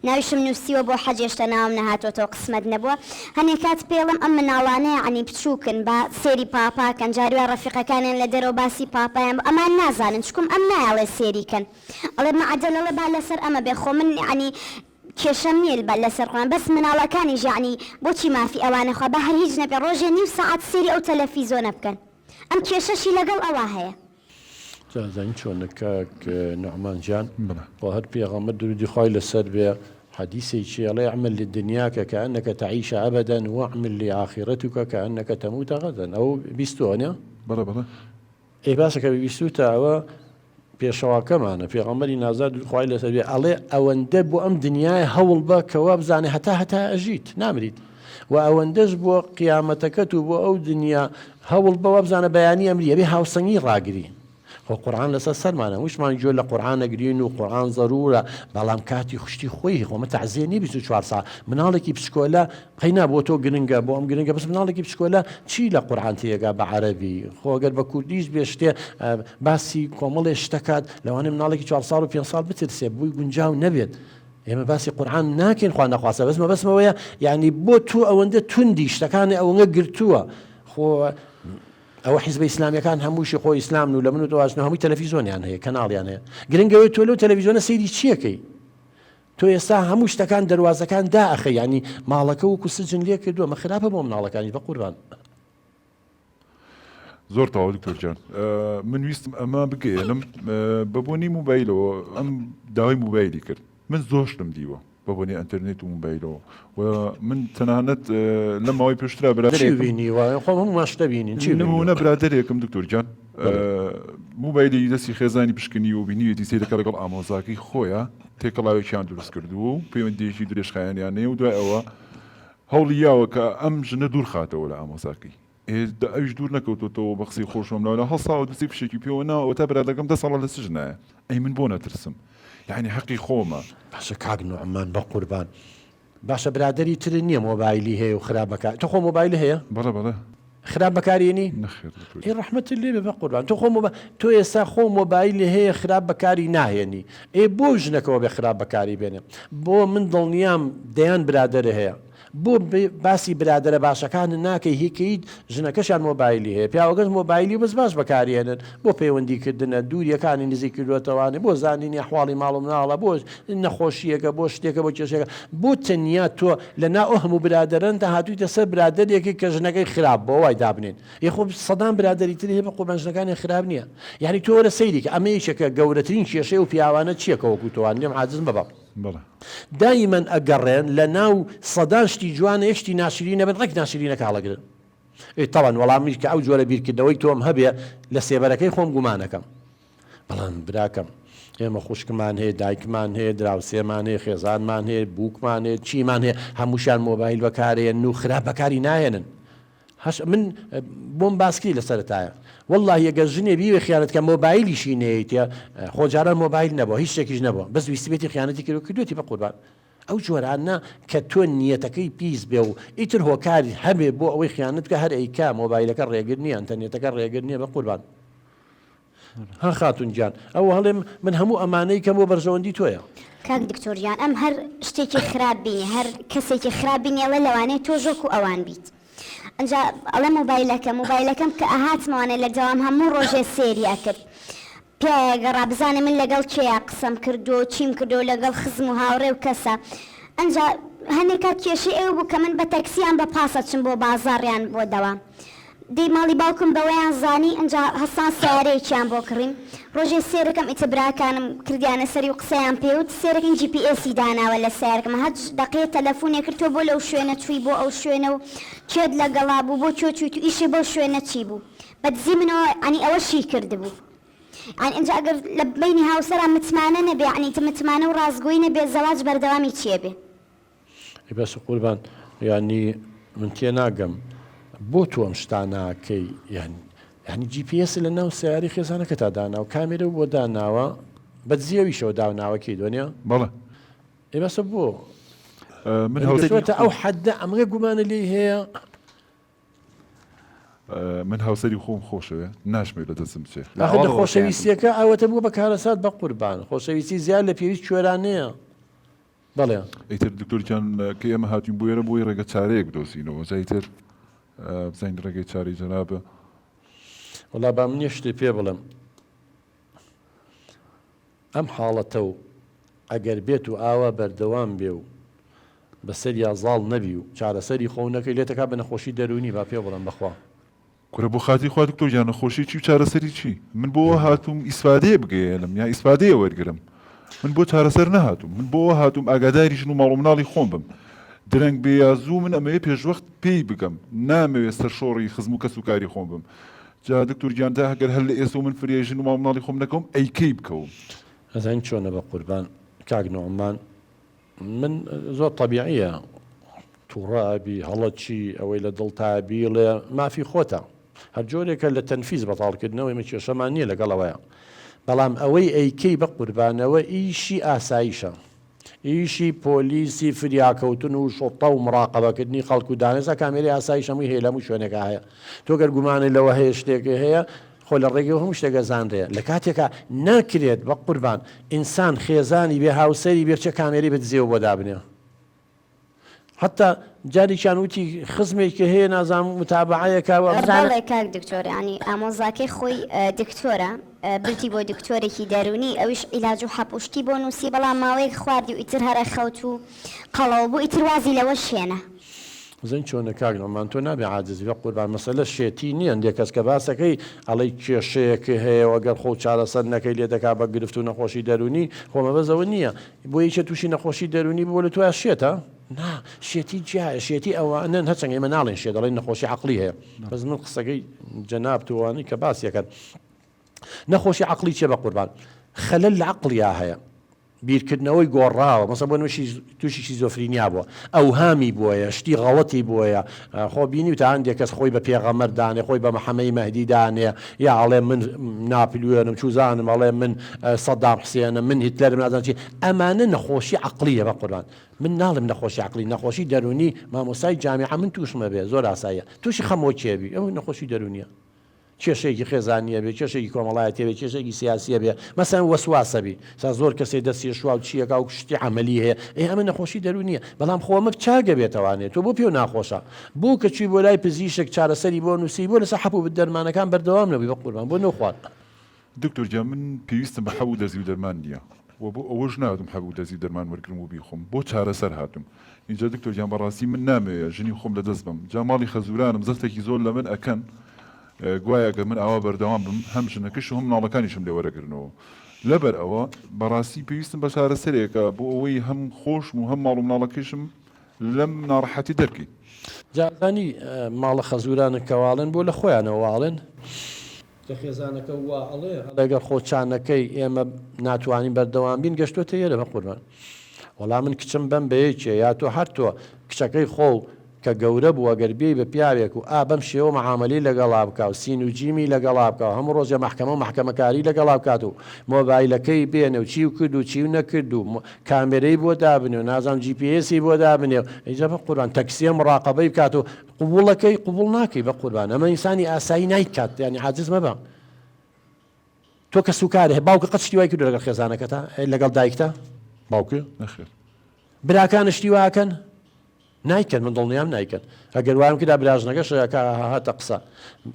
ناویشم نووسیوە بۆ حەج هێشتا ناوم نەهاتۆتەوە قسمەت نەبووە هەنێ کات پێڵم ئەم مناڵانە یەعنی بچووکن با سێری پاپا کەن جاری وا ڕەفیقەکانیان لە دەرەوە باسی پاپایان بۆ ئەمان نازانن چکم ئەم نایەڵێ سێری کەن ئەڵێ مەعەدەل ئەڵێ با لەسەر ئەمە بێ خۆ من یەعنی کێشەم نیە لەسەر قورئان بەس مناڵەکانیش یەعنی بۆچی مافی ئەوانە خوا با هەر هیچ نەبێ ڕۆژێ نیو سەعات سێری ئەو تەلەفیزۆنە بکەن ئەم کێشەشی لەگەڵ ئەوا هەیە. جا ئەزانی چۆنە کاک نوعمان گیان خۆ هەر پێغەمبەر درودی خوای لەسەر بێ حەدیسێکی ئەڵێ اعمل لدنیاک کانک تعیش ابدا واعمل لآخرتک کانک تموت غدا ئەو بیستووە نیە؟ بەڵێ بەڵێ. ئەی باشە کە بیستووتە ئەوە پێشەواکەمانە پێغەمبەری نازدار درود خوای لەسەر بێ ئەڵێ ئەوەندە بۆ ئەم دنیای هەوڵ بە کە وابزانێ هەتا هەتا ئەژیت نامریت و ئەوەندەش بۆ قیامەتەکەت و بۆ ئەو دنیا هەوڵ بە وابزانە بەیانی ئەمری ئەبێ هاوسەنگی ڕاگری خۆ قورئان لەسەر سەرمانە هەمووشمان گوێ لە قورئان ئەگرین و قورئان زەرورە بەڵام کاتی خوشتی خۆی خۆ ئەمە تەعزیە نیە 24 ساعت مناڵێکی بچکۆلە قەینا بۆ تۆ گرنگە بۆ ئەم گرنگە بەس مناڵێکی بچکۆلە چی لە قورئان تێگا بە عەرەبی خۆ گەر بە کوردیش بێ شتێ باسی کۆمەڵێ شتەکات لەوانەیە مناڵێکی چوار ساڵ و پێنج ساڵ بترسێ بووی گونجاو نەبێت ئێمە باسی قورئان ناکەین خوا نەخواستە بەس مەبەستمەوەیە یعنی بۆ تو ئەوەندە توندی شتەکانی ئەوەنگە گرتووە خۆ ئەوە حیزبە ئیسلامیەکان هەمووشی خۆ ئیسلامن و لە من و تۆ ئاشنا هەمووی تەلەفیزۆنیان هەیە کەناڵیان هەیە گرنگەوەی تۆ لەو تەلەفیزۆنە سەیری چیەکەی تۆ ئێستا هەموو شتەکان دەروازەکان دائەخەی یانی ماڵەکە وەکو سجن لێ کردووە مە خراپە بۆ مناڵەکانیش بەقوربان. زۆر تەواو دکتۆر گیان من ویستم ئەمە بگەیەنم بە بۆنەی موبایلەوە ئەم داوای موبایلی کرد من زۆر شتم دیوە بە بۆنەی ئەنتەرنێت و موبایلەوە و من تەنانەت لە ماوەی پێشترا چی برادەرێکم بینیوە خۆ هەموومان شتە بینین چی بینیوە نموونە برادەرێکم دکتۆر گیان موبایلی دەستی خێزانی پشکنیوە و بینیوێتی سەیرەکە لەگەڵ ئامۆزاکەی خۆیە تێکەڵاوێکیان دروست کردووە و پەیوەندییەکی درێژخایەنیان هەیە و دوای ئەوە هەوڵی یاوە کە ئەم ژنە دوور خاتەوە لە ئامۆزاکەی. ئێ دە ئەویش دوور نەکەوتۆتەوە بە قسەی خۆش و ئەملاولا هەڵساوە دوو سێ فیشەکی پێوە ناوە ئەوەتا برادەرەکەم دە ساڵە لە سجنایە ئەی من بۆ نەترسم یەعنی حەقی خۆمە. باشە کاک نوعمان بەقوربان باشە برادەری ترت نیە مۆبایلی هەیە و خراپ بەکار تۆ خۆ مۆبایل هەیە؟ بەڵێ بەڵێ. خراپ بەکارێنی؟ نەخێر دکتۆر ئەی ڕەحمەتت لێ بێ بەقوربان تۆ خۆ مۆبا تۆ ئێستا خۆ مۆبایلی هەیە خراپ بەکاری ناهێنی ئێ بۆ ژنەکەوە بێ خراپ بەکاری بێنێ بۆ من دڵنیام دەیان برادەر هەیە بۆ باسی برادەرە باشەکانت ناکەی هیکەیت ژنەکەشیان مۆبایلی هەیە پیاوەکەش مۆبایلی بەس باش بەکاریێنن بۆ پەیوەندی کردنە دووریەکانی نزیک کردوەتەوانێ بۆ زانینی ئەحواڵی ماڵ و مناڵە بۆ نەخۆشیەکە بۆ شتێکە بۆ کێشەکە بۆ تەنیا تۆ لە نا ئەو هەموو برادەرەن تا هاتوویتە سەر برادەرێکی کە ژنەکەی خراپ بۆ وای دابنێن یە خۆ سەدان برادەری تری هەیە بە قوربان ژنەکانیان خراپ نییە یعنی تۆ وەرە سەیری کە ئەمە یەکێکە گەورەترین کێشەی ئەو پیاوانە چییە کە وەکوو تۆوان لێم عاجز مەبە. بەڵێ. دایمەن ئەگەڕێن لە ناو سەدان شتی جوانە یەک شتی ناشرینە بن ڕێک ناشرینەکە هەڵەگرن. ئێ تەبعەن وەڵا منیش کە ئەو جۆرە بیرکردنەوەی تۆم هەبێ لە سێبەرەکەی خۆم گومانەکەم. بەڵام براکەم ئێمە خوشکمان هەیە دایکمان هەیە دراوسێمان هەیە خێزانمان هەیە بووکمان هەیە چیمان هەیە هەمووشیان مۆبایل بەکارێن و خراپ بەکاری ناهێنن. هەش من بۆم باسکری لە سەرەتایە وەڵاهی ئەگەر ژنێ بیوێ خیانەت کە مۆبایلیشی نەیەیتێ خۆ جاران مۆبایل نەبووە هیچ شتێکیش نەبووە بەس ویستبێتی خیانەتی کردو کردوێتی بە قوربان ئەو جۆرانە کە تۆ نیەتەکەی پیس بێ و ئیتر هۆکار هەبێ بۆ ئەوەی خیانەت بکە هەر ئەیکا مۆبایلەکە ڕێگر نییە ئەنتەرنێتەکە ڕێگر نییە بە قوربان ها خاتون گیان ئەوە هەڵێم من هەموو ئەمانەی کەم بۆ بەرژەوەندی تۆیە. کاک دکتۆر گیان ئەم هەر شتێکی خراپ بینی هەر کەسێکی خراپ بینی ئەڵێ لەوانەیە تۆش وەکو ئەوان بیت ئەنجا ئەڵێ مۆبایلەکەم مۆبایلەکەم کە ئەهاتمەوانێ لە دەوام هەموو ڕۆژێ سێری ئەکرد پیایا گەڕا بزانێ من لەگەڵ کێیا قسەم کردووە و چیم کردووە لەگەڵ خزم و هاوڕێ و کەسە ئەنجا. هەنێک کات کێشەی ئەوە بوو کە من بە تەکسی یان بە پاس ئەچم بۆ بازاڕ یان بۆ دەوام. دەی ماڵی باوکم بەوەیان زانی ئینجا هەستان سەیارەیەکیان بۆ کڕیم. ڕۆژێ سێرەکەم ئیتر براکانم کردیانە سەری و قسەیان پێ وت سێرەکەم جی پی ئێسی داناوە لە سەیارەکەم هەچ دەقەیە تەلەفونێ کرد تۆ بۆ لەو شوێنە چووی بۆ ئەو شوێنە و کێت لەگەڵا بوو بۆ کوێ چوویت و ئیشێ بەو شوێنە چی بوو بە دزی منەوە یانی ئەوەشی کردبوو. یانی ئینجا ئەگەر لە بەینی هاوسەرا متمانە نەبێ یانی ئیتر متمانە و ڕاستگۆیی نەبێ زەواج بەردەوامی چیە بێ؟ ئەی بەس قوربان یانی من تێناگەم بۆ تۆ ئەم شتانە ئەکەی یان یانی جی پی ئێس لە ناو سەیارەی خێزانەکەتا داناوە کامێرە بۆ داناوە بە دزیەویشەوە داوناوە کەی دۆنیا بەڵێ. ئەی بەسە بۆ من هاوسەری گەشتوەتە ئەو حەدە ئەمە گومانە لێی هەیە؟ من هاوسەری خۆم خۆشەوێ ناشمەوێ لە دەستم بچێ. لە ئاخر لە ئەوەڵەوە خەیاتم. خۆشەویستیەکە ئەوەتە بووە بە کارەسات بەقوربان خۆشەویستی زیاد لە پێویست کوێرانەیە بەڵێ. ئیتر دکتۆر گیان کە ئێمە هاتوین بۆ ئێرە بۆی ڕێگە چارەیەک بدۆزینەوە جا ئیتر بزانین ڕێگەی چارەی جەنابە. وەڵا با من یەک شتێ پێ بڵێم ئەم حاڵەتە و ئەگەر بێت و ئاوا بەردەوام بێ و بەسەریا زاڵ نەبی و چارەسەری خۆو نەکەی لێتەکا بە نەخۆشی دەروونی با پێ بڵێم بەخوا. کورە بۆ خاتری خوا دکتۆر گیان نەخۆشی چی و چارەسەری چی من بۆ ئەوە هاتووم ئیسفادەیە بگەیەنم یا ئیسفادەیە وەرگرم من بۆ چارەسەر نەهاتووم من بۆ ئەوە هاتووم ئاگاداری ژن و ماڵ و مناڵی خۆم بم درەنگ بێ یا زوو من ئەمەوێ پێشوەخت پێی بگەم نامەوێ سەرشۆڕی خزم و کەس و کاری خۆم بم جا دکتۆر گیان تا گەر هەر لە ئێستەوە من فریای ژن و ماڵ و مناڵی خۆم نەکەوم ئەی کەی بکەوم؟ ئەزانی چۆنە بەقوربان کاک نوعمان من زۆر تەبیعیە توڕە ئەبی هەڵەچی ئەوەی لە دڵتا بیڵێ مافی خۆتە هەر جۆرێکە لە تەنفیز بەتاڵکردنەوەی من کێشەمان نییە لەگەڵ ئەوەیە بەڵام ئەوەی ئەیکەی بە قوربانەوە ئیشی ئاسایشە ئیشی پۆلیسی فریاکەوتن و شوڕتە و مڕاقەبەکردنی خەڵک و دانێسا کامێرەی ئاسایش هەمووی هەیە لە هەموو شوێنێکا هەیە تۆ گەر گومانت لەوە هەیە شتێک هەیە خۆ لە ڕێگەوە هەموو شتێک ئەزانرێ لە کاتێکا ناکرێت بە قوربان ئینسان خێزانی بێ هاوسەری بێ بچێ کامێرەی بە دزێوە بۆ دابنێ حتا جارێکیان وتی خزمێکی هەیە نازانم متابعەیەکە و بزانە بەڵێ کاک دکتۆر یانی ئامۆزاکەی خۆی دکتۆرە بردی بۆ دکتۆرێکی دەروونی ئەویش عیلاج و حەپ و شتی بۆ نووسی بەڵام ماوەیەک خواردی و ئیتر هەر ئەخەوت و قەڵەو بوو ئیتر وازی لەوەش هێنا. زەنگ چۆنە کاک نوعمان تۆ نابێ عاجز بی قوربان مەسەلە شێتی نیە هەندێ کەس کە باسەکەی ئەڵێی کێشەیەک هەیە و گەر خۆو چارەسەر نەکەی لێتەکا بە گرفت و نەخۆشی دەرونی خۆ مەبەست ئەوە نیە بۆ یەکێ توشی نەخۆشی دەرونی بوە لە تۆیا شێتە نا شێتی جیایە شێتی ئەوانەن هەرچەند ئێمە ناڵێن شێت دەڵێن نەخۆشی عەقڵی هەیە بەس من قسەکەی جەنابت و ئەوانەی کە باسی ئەکەن نەخۆشی عەقڵی چیە بە قوربان خەلەل لە عەقڵیا هەیە بیرکردنەوەی گۆڕاوە، مەسەلەن بۆ نموونە تووشی شیزۆفرینیا بووە، ئەوهامی بۆیە، شتی غەڵەتی بۆیە، خۆ بینیوتە هەندێک کەس خۆی بە پێغەمبەر دانێ، خۆی بە محەمەی مەهدی دانێ، یا ئەڵێ من ناپلیۆنم، چوزانم ئەڵێ من سەدام حسێنم، من هیتلەرم نازانم چی، ئەمانە نەخۆشی عەقڵییە بەقوربان. من ناڵێم نەخۆشی عەقڵی، نەخۆشی دەروونی، مامۆستای جامیعە من تووشم ئەبێ، زۆر ئاساییە، تووشی خەمۆکیە بی، ئەوە نەخۆشی دەروونییە. کێشەیەکی خێزانیە بێ، کێشەیەکی کۆمەڵایەتیە بێ، کێشەیەکی سیاسیە بێ، مەسەلەن وەسواسە بی، سا زۆر کەسێ دەستی شوا و چیەکا و شتی عەمەلی هەیە، ئێ ئەمە نەخۆشی دەروونیە، بەڵام خۆ ئەمە چاک ئەبێتەوانێ، تۆ بۆ پێو ناخۆشە؟ بۆ کە چووی بۆ لای پزیشک چارەسەری بۆ نووسی، بۆ لەسەر حەپ و دەرمانەکان بەردەوام نەبووی بەقوربان بۆ نەوخوارد؟ دکتۆر گیان من پێویستم بە حەب و دەرزی و دەرمان نیە و بۆ ئەوەش نەهاتوم حەب و دەرزی و دەرمان وەرگرم و بیخۆم بۆ چارەسەر هاتوم ئینجا دکتۆر گیان بەڕاستی من نامەوێ ژنی خۆم لەدەست بەم جا ماڵی خەزورانم زەختێکی زۆر لەمن ئەکەن گوایە گەر من ئاوا بەردەوام بم هەم ژنەکەش و هەم مناڵەکانیشم لێ وەرەگرنەوە لەبەر ئەوە بەڕاستی پێویستم بە چارەسەرێکە بۆ ئەوەی هەم خۆشم و هەم ماڵ و مناڵەکەیشم لەم ناڕەحەتی دەرکەین. جا ئەزانی ماڵە خەزورانت کە واڵێن بۆ لە خۆیانەوە واڵێن؟ کە خێزانەکە وا ئەڵێ ئەڵێ گەر خۆ چا نەکەی ئێمە ناتوانین بەردەوام بین گەشتۆتە ئێرە بەقوربان وەڵا من کچم بەم بە یەکێ یا تۆ هەر تۆ کچەکەی خۆو کە گەورە بوو ئەگەر بێی بە پیاوێک و ئا بەم شێوە معامەلەی لەگەڵا بکا و سین و جیمی لەگەڵا بکا و هەموو ڕۆژێ مەحکەمە و مەحکەمەکاری لەگەڵا بکات و مۆبایلەکەی بێنێ و چی و کرد و چی و نەکرد و کامێرەی بۆ دابنێ و نازانم جی پی ئێسی بۆ دابنێ و ئینجا بەقوربان تەکسیە مڕاقەبەی بکات و قبوڵەکەی قبوڵ ناکەی بەقوربان ئەمە ئینسانی ئاسایی نایکات یانی عاجز مەبە تۆ کە سوکارە هەیە باوکە قەت شتی وای کردو لەگەڵ خێزانەکەتا لەگەڵ دایکتا باوکە نەخێر براکان شتی واکەن نایکەن من دڵنیام نایکەن ئەگەر وایم کرا براژنەکەش هاتە قسە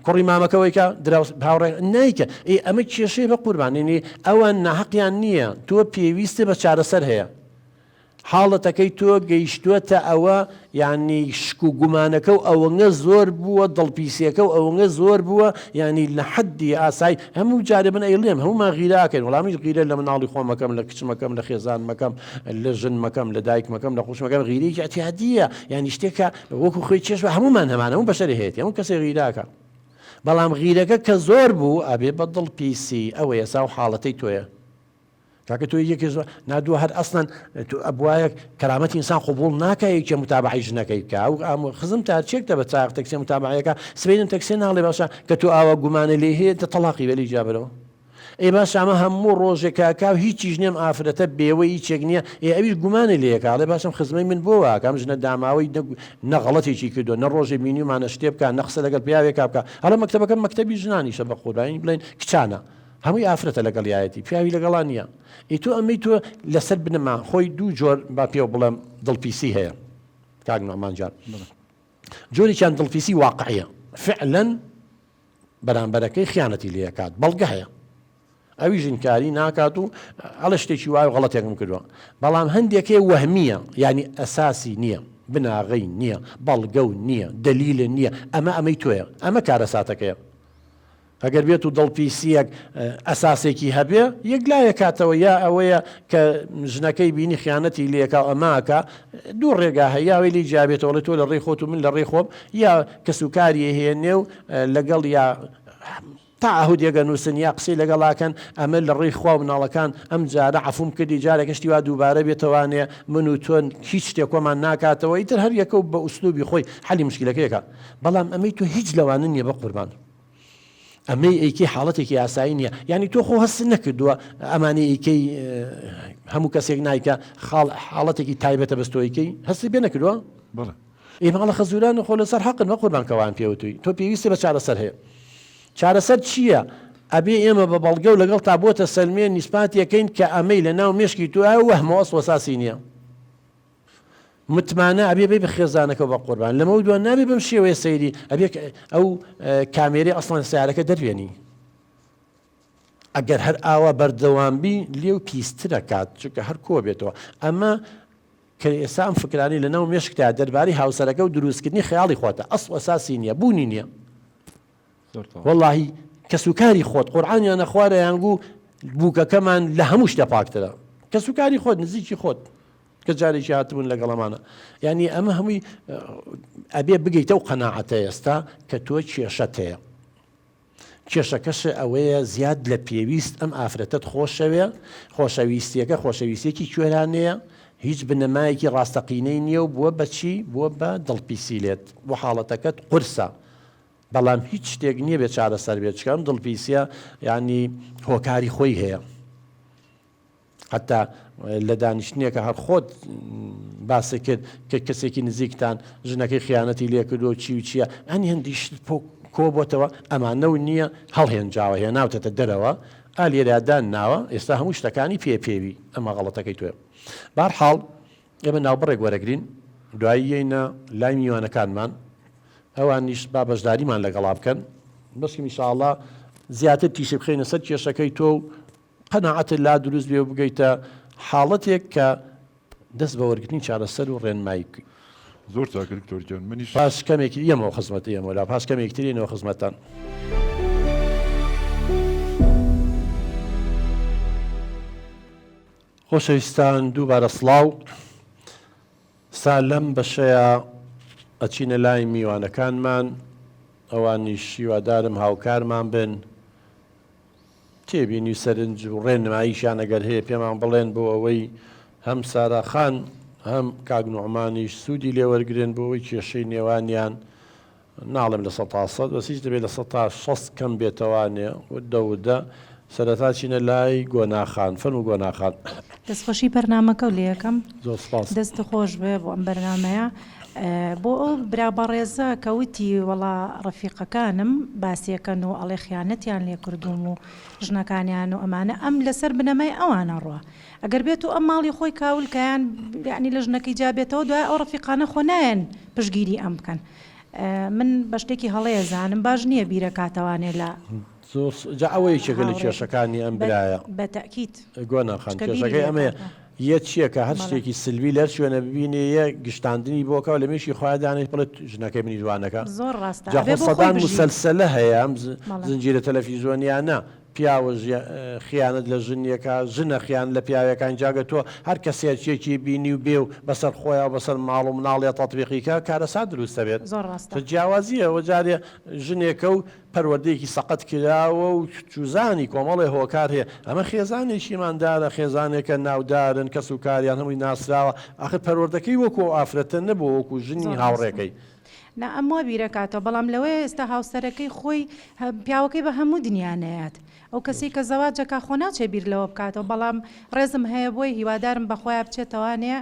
کوڕی مامەکەەوەی کە دراوس هاوڕێ نیکە ئێ ئەمە کێشەیە بە قوربانینی ئەوان ناحەقیان نییە تۆ پێویستە بە چارەسەر هەیە. حاڵەتەکەی تۆ گەیشتووەتە ئەوە یانی شک و گومانەکە و ئەوەنگە زۆر بووە دڵپیسیەکە و ئەوەنگە زۆر بووە یانی لە حەدی ئاسایی هەموو جارێ من ئەیڵێم هەموومان غیرە ئەکەین وەڵا منیش غیرە لە مناڵی خۆمەکەم لە کچمەکەم لە خێزانمەکەم لە ژنمەکەم لە دایکمەکەم لە خوشمەکەم غیرەیەکی ئەتیادیە یانی شتێکە وەکو خۆی چێژ بە هەموومان هەمانە هەموو بەشەری هەیەتی هەموو کەسێک غیرە ئەکا بەڵام غیرەکە کە زۆر بوو ئەبێ بە دڵپیسی ئەوە ئێستا و حاڵەتەی تۆیە کاکە تۆ یەکێ زۆر نادووە هەر ئەسڵەن تۆ ئەبوایە کەرامەتی ئینسان قبوڵ ناکا یەکێ متابعەی ژنەکەی بکا ئەو ئام خزم تا هەرچیەک تە بە چاق تەکسێ متابعەیەکە سبەینم تەکسێ ناڵێ باشە کە تۆ ئاوا گومانە لێی هەیە دە تەڵاقی بە لێی جیابەرەوە ئێ باشە ئەمە هەموو ڕۆژێک کاکا و هیچیش نییە ئەم ئافرەتە بێوەی هیچێک نییە ئێ ئەویش گومانە لێ یەکا ئەڵێ باشە ئەم خزمەی من بۆ واکا ئەم ژنە داماوەی نە نە غەڵەتێکی کردووە نە ڕۆژێ بینیومانە شتێ بکا نە قسە لەگەڵ پیاوێکا بکا ئەڵێ مەکتەبەکەم مەکتەبی ژنانیشە بە قوربانی بڵێن کچانە هەمووی ئافرەتە لەگەڵیایەتی پیاوی لەگەڵا نییە ئی تۆ ئەمەی تۆ لەسەر بنەما خۆی دوو جۆر با پێو بڵێم دڵپیسی هەیە کاک نوعمان جان جۆرێکیان دڵپیسی واقعیە فعلا بەرامبەرەکەی خیانەتی لێکات بەڵگە هەیە ئەوی ژنکاری ناکات و ئەڵە شتێکی وای غەڵەتێکم کردووە بەڵام هەندێکێ وەهمیە ینی ئەساسی نییە بناغەی نییە بەڵگە و نییە دەلیلە نییە ئەمە ئەمەی تۆیە ئەمە کارەساتەکەیە ئەگەر بێت و دڵپیسییەک ئەساسێکی هەبێ یەکلایەکاتەوە یا ئەوەیە کە ژنەکەی بینی خیانەتی لێکا و ئەمە ئەکا دوو ڕێگا هەیە یا ئەوەی لێی جیابێتەوە ئەڵێ تۆ لە ڕێی خۆت و من لە ڕێی خۆم یا کەسوکاری ئەهێنێ و لەگەڵ یا تەعەهودێک ئەنووسن یا قسەی لەگەڵ ئەکەن ئەمە لە ڕێی خوا و مناڵەکان ئەم جارە عەفوم کردی جارێکە شتی وا دووبارە بێتەوانێ من و تۆ هیچ شتێک کۆمان ناکاتەوە ئیتر هەر یەکە و بە ئوسلوبی خۆی حەلی مشکیلەکەی ئەکا بەڵام ئەمەی تۆ هیچ لەوانە نییە بەقوربان. ئەمەی ئەیکەی حاڵەتێکی ئاسایی نییە یعنی تۆ خۆ هەست نەکردووە ئەمانەی ئەیکەی هەموو کەسێک نایکە خاڵ حاڵەتێکی تایبەتە بەس تۆ ئەیکەی هەستی پێ نەکردووە بەڵێ ئێ ماڵە خەزوران خۆ لەسەر حەقن بە قوربان کەوان پێوتوی تۆ پێویستی بە چارەسەر هەیە چارەسەر چییە؟ ئەبێ ئێمە بە بەڵگە و لەگەڵ تا بۆتە سەلمێن نیسپاتیەکەین کە ئەمەی لە ناو مێشکی تۆ وەهمە ئەسڵ ئەساسی نییە متمانە ئەبێ بەی بە خێزانەکەو بە قوربان لەمەو دوا نابێ بەم شێوەیە سەیری ئەبێ ئەو کامێرەی ئەسڵەن سیارەکە دەربێنی ئەگەر هەر ئاوا بەردەوام بی لێو پیسترە کات چونکە هەر کۆ بێتەوە ئەمە کە ئێستا ئەم فکرانی لە ناو مێشکدا دەربارەی هاوسەرەکە و دروستکردنی خەیاڵی خۆتە ئەسڵ ئەساسی نییە بوونی نییە وەڵاهی کەسوکاری خۆت قورعانیان نەخوارە یان گوو بووکەکەمان لە هەموو شتە پاکترە کەسوکاری خۆت نزیکی خۆت کە جارێکی هاتبوون لەگەڵەمانە یعنی ئەمە هەمووی ئەبێ بگەیتە و قەناعەتە ئێستا کە تۆ کێشەت هەیە کێشەکەش ئەوەیە زیاد لە پێویست ئەم ئافرەتەت خۆشەوێ خۆشەویستیەکە خۆشەویستێکی کوێرانەیە هیچ بنەمایەکی ڕاستەقینەی نییە و بووە بەچی بووە بە دڵپیسی لێت بۆ حاڵەتەکەت قورسە بەڵام هیچ شتێک نییە بێ چارەسەر بێت چونکە ئەم دڵپیسیە یانی هۆکاری خۆی هەیە حتا لە دانیشتنێکە هەر خۆت باسی کرد کە کەسێکی نزیکتان ژنەکەی خیانەتی لێکردو چی و چییە ئەنی هەندی شت کۆبۆتەوە ئەمانە و نییە هەڵهێنجاوە هێناوتەتە دەرەوە ئالێرادان ناوە ئێستا هەموو شتەکانی پێ پێوی ئەمە غەڵەتەکەی تۆیە بارحاڵ ئێمە ناوبڕێک وەرەگرین دوایی یەینە لای میوانەکانمان ئەوانیش با بەشداریمان لەگەڵا بکەن بەشکم ئیشاڵا زیاتر تیشک بخەینە سەر کێشەکەی تۆ و قەناعەتت لا دروست بێ و بگەیتە حاڵەتێک کە دەست بە وەرگرتنی چارەسەر و ڕێنمایی بکەی. زۆر چاکە دکتۆر گیان منیش. پاش کەمێک یەمەوە خزمەت یەمەوە لا پاش کەمێک تر یەنەوە خزمەتتان. خۆشەویستان دووبارە سڵاو سا لەم بەشەیا ئەچینە لای میوانەکانمان ئەوانیش هیوادارم هاوکارمان بن تێبینی و سەرنج و ڕێنماییشیان ئەگەر هەیە پێمان بڵێن بۆ ئەوەی هەم سارا خان هەم کاک نوعمانیش سوودی لێوەرگرن بۆ ئەوەی کێشەی نێوانیان ناڵێم 100% بەس هیچ دەبێت 60% کەم بێتەوانێ وردە وردە سەرەتا چینە لای گۆنا خان فەرموو گۆنا خان. دەستخۆشی بەرنامەکەو لێ ئەکەم. زۆر سپاس. دەست خۆش بێ بۆ ئەم بەرنامەیە. بۆ ئەو برا بەڕێزە کە وتی وەڵا ڕەفیقەکانم باسیەکەن و ئەڵێ خیانەتیان لێ کردووم و ژنەکانیان و ئەمانە ئەم لەسەر بنەمای ئەوانە ڕوا ئەگەر بێت و ئەم ماڵی خۆی کاول کە یان یانی لە ژنەکەی جیا بێتەوە دوای ئەو ڕەفیقانە خۆ نایەن پشگیری ئەم بکەن من بە شتێکی هەڵەیە زانم باش نییە بیرەکاتەوانێ لە زۆر جا ئەوە یەکێکە لە کێشەکانی ئەم برایە بە تەئکید گۆنا خان چونکە بیری کێشەکەی ئەمەیە لێکاتەوە. یە چیە کە هەر بەڵێ. شتێکی سلبی لە هەر شوێنە ببینێ یە گشتاندنی بۆ کا و لە مێشکی خۆیا دانێت بڵێت ژنەکەی منیش وا نەکا؟ زۆر ڕاستە جا ئەبێ خۆ بۆ خۆی سەدان بژی. موسەلسەلە هەیە ئەم بەڵێ. زنجیرە تەلەفیزۆنیانە پیاوە خیانەت لە ژن یەکا ژنە خیانەت لە پیاوێکا ئینجا گەر تۆ هەر کەسێکیەکی بینی و بێ و بەسەر خۆیا و بەسەر ماڵ و مناڵیا تەتبیقی کا کارەسات دروست ئەبێت زۆر ڕاستە. جیاوازیە ئەوە جارێ ژنێکە و پەروەردەیەکی سەقەت کراوە و چوزانی کۆمەڵێ هۆکار هەیە ئەمە خێزانێکی ئیماندارە خێزانێکە ناودارن کەس و کاریان هەمووی ناسراوە ئاخر پەروەردەکەی وەکو ئەو ئافرەتە نەبووە وەکو ژنی زۆر ڕاستە. هاوڕێکەی. نا ئەم وا بیرەکاتەوە بەڵام لەوەیە ئێستا هاوسەرەکەی خۆی پیاوەکەی بە هەموو دنیا نەیات ئەو کەسەی کە زەواج ئەکا خۆ ناچێ بیر لەوە بکاتەوە بەڵام ڕێزم هەیە بۆی هیوادارم بەخۆیا بچێتەوانێ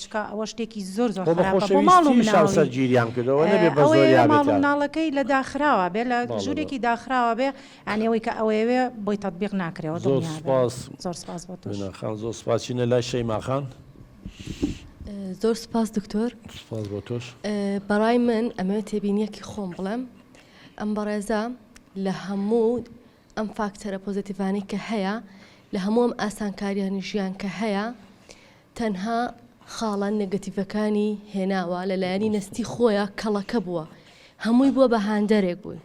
چکە ئەوە شتێکی زۆر زۆر خۆ بە خراپە بۆ ماڵ و خۆشەویستیش مناڵی هاوسەرگیریان کردووە نەبێ بە ئەوەیە زۆریا ماڵ و بێتیان. مناڵەکەی لە داخراوە بێ لە بەڵێ بەڵێ. ژوورێکی داخراوە بێ یانی ئەوەی کە ئەوەیەوێ بۆی تەتبیق ناکرێەوە زۆر دڵنیا بن سوپاس زۆر سوپاس بۆ تۆش. وێنا خان زۆر سوپاس چینە لای شەیما خان. زۆر سوپاس دکتۆر. سوپاس بۆ تۆش. بەڕای من ئەمەوێت تێبینیەکی خۆم بڵێم ئەم بەڕێزە لە هەموو ئەم فاکتەرە پۆزەتیڤانەی کە هەیە لە هەموو ئەم ئاسانکاریانی ژیان کە هەیە تەنها خاڵە نێگەتیڤەکانی هێناوە لە لایەنی نەستی خۆیە کەڵەکە بووە هەمووی بووە بە هاندەرێک بووی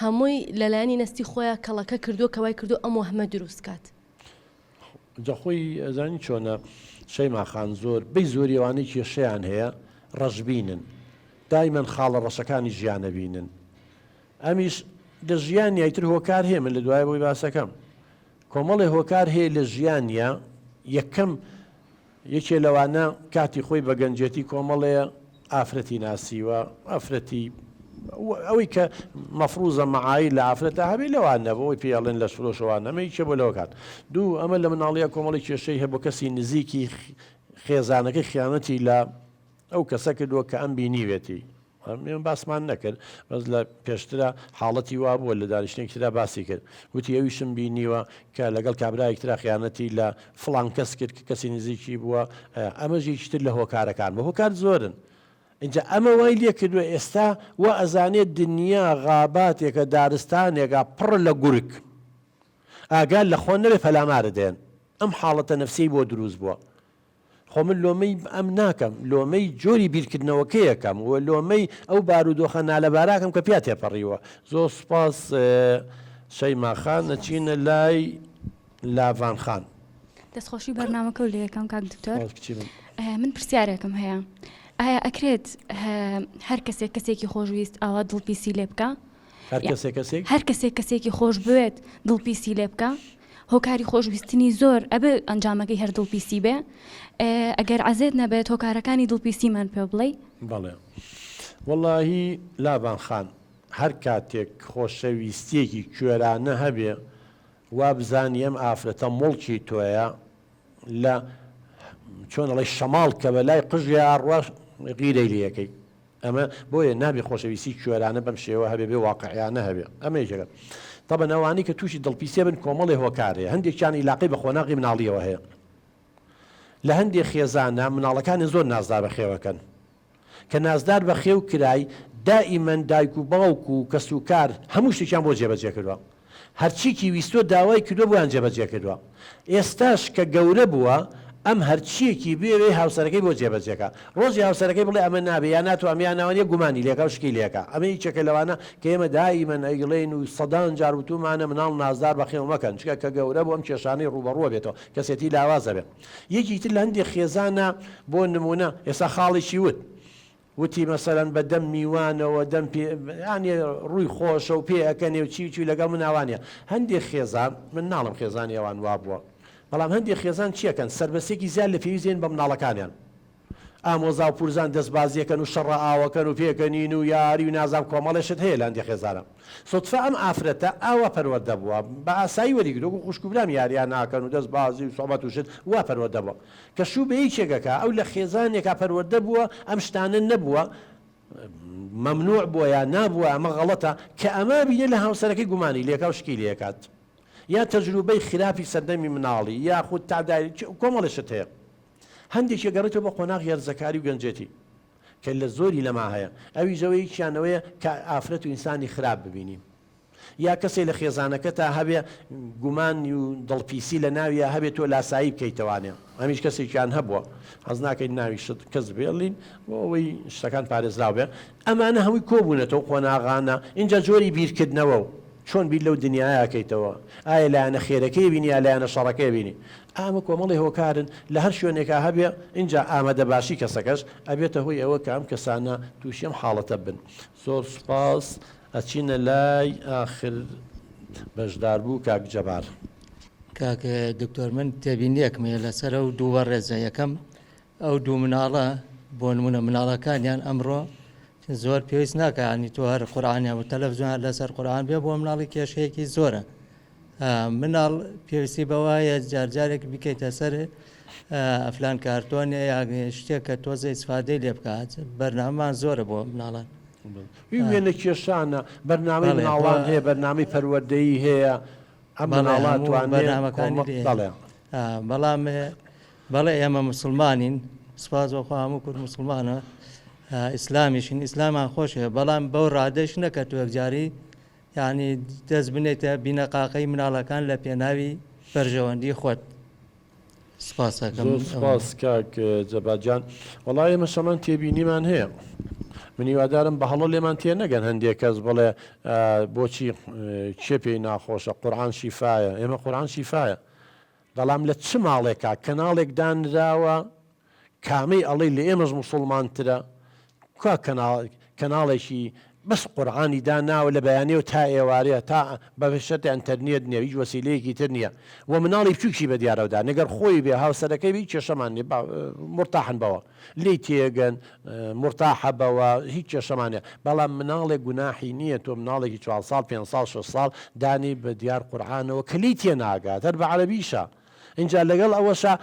هەمووی لەلایەنی نەستی خۆیان کەڵەکە کردووە کە وای کردو ئەم وەهمە دروست کات. جا خۆی ئەزانی چۆنە شەیما خان زۆر بەی زۆری ئەوانەی کێشەیان هەیە ڕەشبینن دایمەن خاڵە ڕەشەکانی ژیان ئەبینن ئەمیش لە ژیانیا ئیتر هۆکار هەیە من لە دوای بۆی باسەکەم کۆمەڵێ هۆکار هەیە لە ژیانیا یەکەم یەکێ لەوانە کاتی خۆی بە گەنجێتی کۆمەڵێ ئافرەتی ناسیوە، ئافرەتی ئەوەی کە مەفروزە مەعاییر لە ئافرەتا هەبێ لەوان نەبوو، ئەوەی پێی ئەڵێن لەشفرۆش ئەوان ئەمە یەکێ بۆ لەوەکان. دوو، ئەمە لە مناڵییا کۆمەڵی کێشەی هەبوو، کەسی نزیکی خێزانەکەی خیانەتی لە ئەو کەسە کردووە کە ئەم بینیوێتی. ئێمە باسمان نەکرد بەس لە پێشترا حاڵەتی وا بووە لە دانیشتنێکی ترا باسی کرد وتی ئەویشم بینیوە کە لەگەڵ کابرایەکی ترا خیانەتی لە فڵان کەس کرد کە کەسی نزیکی بووە ئەمەش یەکی تر لە هۆکارەکان بوو هۆکار زۆرن اینجا ئەمە وای لێ کردووە ئێستا وا ئەزانێت دنیا غاباتێکە دارستانێکە پڕ لە گورگ ئاگا لە خۆ نەبێ پەلامارت دێن ئەم حاڵەتە نەفسیەی بۆ دروست بووە خۆ من لۆمەی ئەم ناکەم، لۆمەی جۆری بیرکردنەوەکەی ئەکەم و لۆمەی ئەو بارودۆخە نالەبارە ئەکەم کە پیا تێپەڕیوە. زۆر سوپاس شەیما خان، ئەچینە لای لاڤان خان. دەستخۆشی بەرنامەکەو لێ ئەکەم کاک دکتۆر. سوپاس کچی من. من پرسیارێکم هەیە ئایا ئەکرێت هەر کەسێک کەسێکی خۆشویست ئاوا دڵپیسی لێ بکا؟ هەر کەسێک کەسێک؟ هەر کەسێک کەسێکی خۆش بوێت دڵپیسی لێ بکا؟ هۆکاری خۆشویستنی زۆر ئەبێ ئەنجامەکەی هەر دڵپیسی بێ ئەگەر عەزێت نەبێت هۆکارەکانی دڵپیسیمان پێ بڵێی؟ بەڵێ وەڵاهی لاڤان خان هەر کاتێک خۆشەویستیەکی کوێرانە هەبێ وابزانی ئەم ئافرەتە موڵکی تۆیە لە چۆن ئەڵێی شەماڵ کە بە لای قژیا ئەڕوا غیرەی لێ ئەکەی ئەمە بۆیە نابێ خۆشەویستی کوێرانە بەم شێوە هەبێ بێ واقعیانە هەبێ ئەمە یەکێکە تەبەن ئەوانەی کە تووشی دڵپیسیە بن کۆمەڵێ هۆکار هەیە هەندێکیان ئیلاقەی بە قۆناغی مناڵیەوە هەیە لە هەندێ خێزانە مناڵەکانی زۆر نازدار بەخێوەکەن کە نازدار بەخێو کرای دائیمەن دایک و باوک و کەسوکار هەموو شتێکیان بۆ جێبەجێ کردوە هەرچیکی ویستوە داوای کردوە بۆیان جێبەجێ کردوە ئێستاش کە گەورە بووە ئەم هەرچیەکی بوێ هاوسەرەکەی بۆ جێبەجێکا ڕۆژی هاوسەرەکەی بڵێ ئەمە نابێ یا ناتوام یا ناوانیە گومانی لێکا و شکی لێکا ئەمە یەکێکە لەوانە کە ئێمە دائیمەن ئەیڵێین و سەدان جار وتومانە مناڵ نازدار بەخێو مەکەن چونکە کە گەورە بوو ئەم کێشانەی ڕووبەڕووە بێتەوە کەسێتی لاواز ئەبێ یەکی تر لە هەندێ خێزانا بۆ نمونە ئێستا خاڵێکی وت وتی مەسەلەن بە دەم میوانەوە دەم پێ یانی ڕووی خۆشە و پێ ئەکەنێ و چی و چی لەگەڵ منا وانیە هەندێ خێزان من ناڵێم خێزانی ئەوان وا بووە بەڵام هەندێ خێزان چی ئەکەن سەربەستیەکی زیاد لە پێویست دێن بە مناڵەکانیان ئامۆزا و پورزان دەستبازیەکەن و شەڕە ئاوەکەن و پێکەنین و یاری و نازام کۆمەڵێ شت هەیە لە هەندێ خێزانە سوتفە ئەم ئافرەتە ئاوا پەروەردە بووە بە ئاسایی وەریگرت وەکو خوشک و برام یاریان ناکەن و دەست بازی و سوعبەت و شت وا پەروەردە بووە کە شوو بە یەکێک ئەکا ئەو لە خێزانێکا پەروەردە بووە ئەم شتانە نەبووە مەمنوع بووە یا نابووە ئەمە غەڵەتە کە ئەمە بینێ لە هاوسەرەکەی گومانی لێکا و شکی لێکات یا تەجروبەی خراپی سەردەمی مناڵی یاخود تادای کۆمەڵێ شت هەیە هەندێکی گەڕێتەوە بۆ قۆناغی هەرزەکاری و گەنجێتی کە لە زۆری لەما هەیە ئەویش ئەوەیە یەکیان ئەوەیە کە ئافرەت و ئینسانی خراپ ببینی. یا کەسێ لە خێزانەکەتا هەبێ گومان و دڵپیسی لە ناویا هەبێ تۆ لاسایی بکەیتەوانێ ئەمیش کەسێکیان هەبووە حەز ناکەین ناوی شت کەس بێڵین بۆ ئەوەی شتەکان پارێزراو بێ ئەمانە هەمووی کۆبوونەتەوە قۆناغانە ئینجا جۆری بیرکردنەوە و چۆن بیر لەو دنیایە ئەکەیتەوە ئایا لایەنە خێرەکەی بینی یا لایەنە شەڕەکەی بینی ئەمە کۆمەڵی هۆکارن لە هەر شوێنێکا هەبێ ئینجا ئامادەباشی کەسەکەش ئەبێتە هۆی ئەوە کە ئەم کەسانە تووشی ئەم حاڵەتە بن زۆر سوپاس ئەچینە لای ئاخر بەشداربوو کاک جەبار. کاک دکتۆر من تێبینیەکم هەیە لەسەر ئەو دوو بەڕێزە یەکەم ئەو دوو مناڵە بۆ نمونە مناڵەکانیان ئەمڕۆ زۆر پێویست ناکە ینی تۆ هەر قورآانیان و تەلەڤزیۆن هەر لەسەر قورآان بێ بۆ مناڵی کێشەیەکی زۆرە مناڵ پێویستی بەوایە جارجارێک بکەیتە سەر ئەفلان کارتۆنێ یا شتێک کە تۆزە ئیسفادەی لێ بکات بەرنامان زۆرە بۆ مناڵان ئی وێنە کێشانە بەرنامەی مناڵان هەیە بەرنامەی پەروەردەیی هەیە ئەم مناڵە توانێ بەرنامەکانی بەڵێ بەڵام بەڵێ ئێمە مسلمانین سپاس بۆ خوا هەموو کورد مسلمانە ئیسلامیشین ئیسلامان خۆشە بەڵام بەو ڕادەش نەکە تۆ یەکجاری یعنی دەست بنێتە بینەقاقەی مناڵەکان لە پێناوی بەرژەوەندی خۆت سپاسەکەم. زۆر سپاس کاک جەبار گیان. وەڵا ئێمەش هەمان تێبینیمان هەیە. من هیوادارم بە هەڵە لێمان تێ نەگەن هەندێک کەس بڵێ بۆچی کێ پێی ناخۆشە قورئان شیفایە ئێمە قورئان شیفایە بەڵام لە چ ماڵێکا کەناڵێک دانراوە کامەی ئەڵێی لە ئێمەش موسوڵمانترە؟ کوا کەناڵێکی بەس قورعانی داناوە لە بەیانیەوە تا ئێوارێ تا بە شەرتێ ئەنتەرنێت نیە هیچ وەسیلەیەکی تر نیە وە مناڵی بچوکیشی بە دیارەوە دانێ گەر خۆی بێ هاوسەرەکەی بێ هیچ کێشەمان نیە با مورتاحن بەوە لێی تێگەن مورتاحە بەوە هیچ کێشەمان نیە بەڵام مناڵێک گوناحی نیە تۆ مناڵێکی چوار ساڵ پێنج ساڵ شەش ساڵ دانی بە دیار قورعانەوە کە لێی تێناگات هەر بە عەرەبیشە ئینجا لەگەڵ ئەوەشا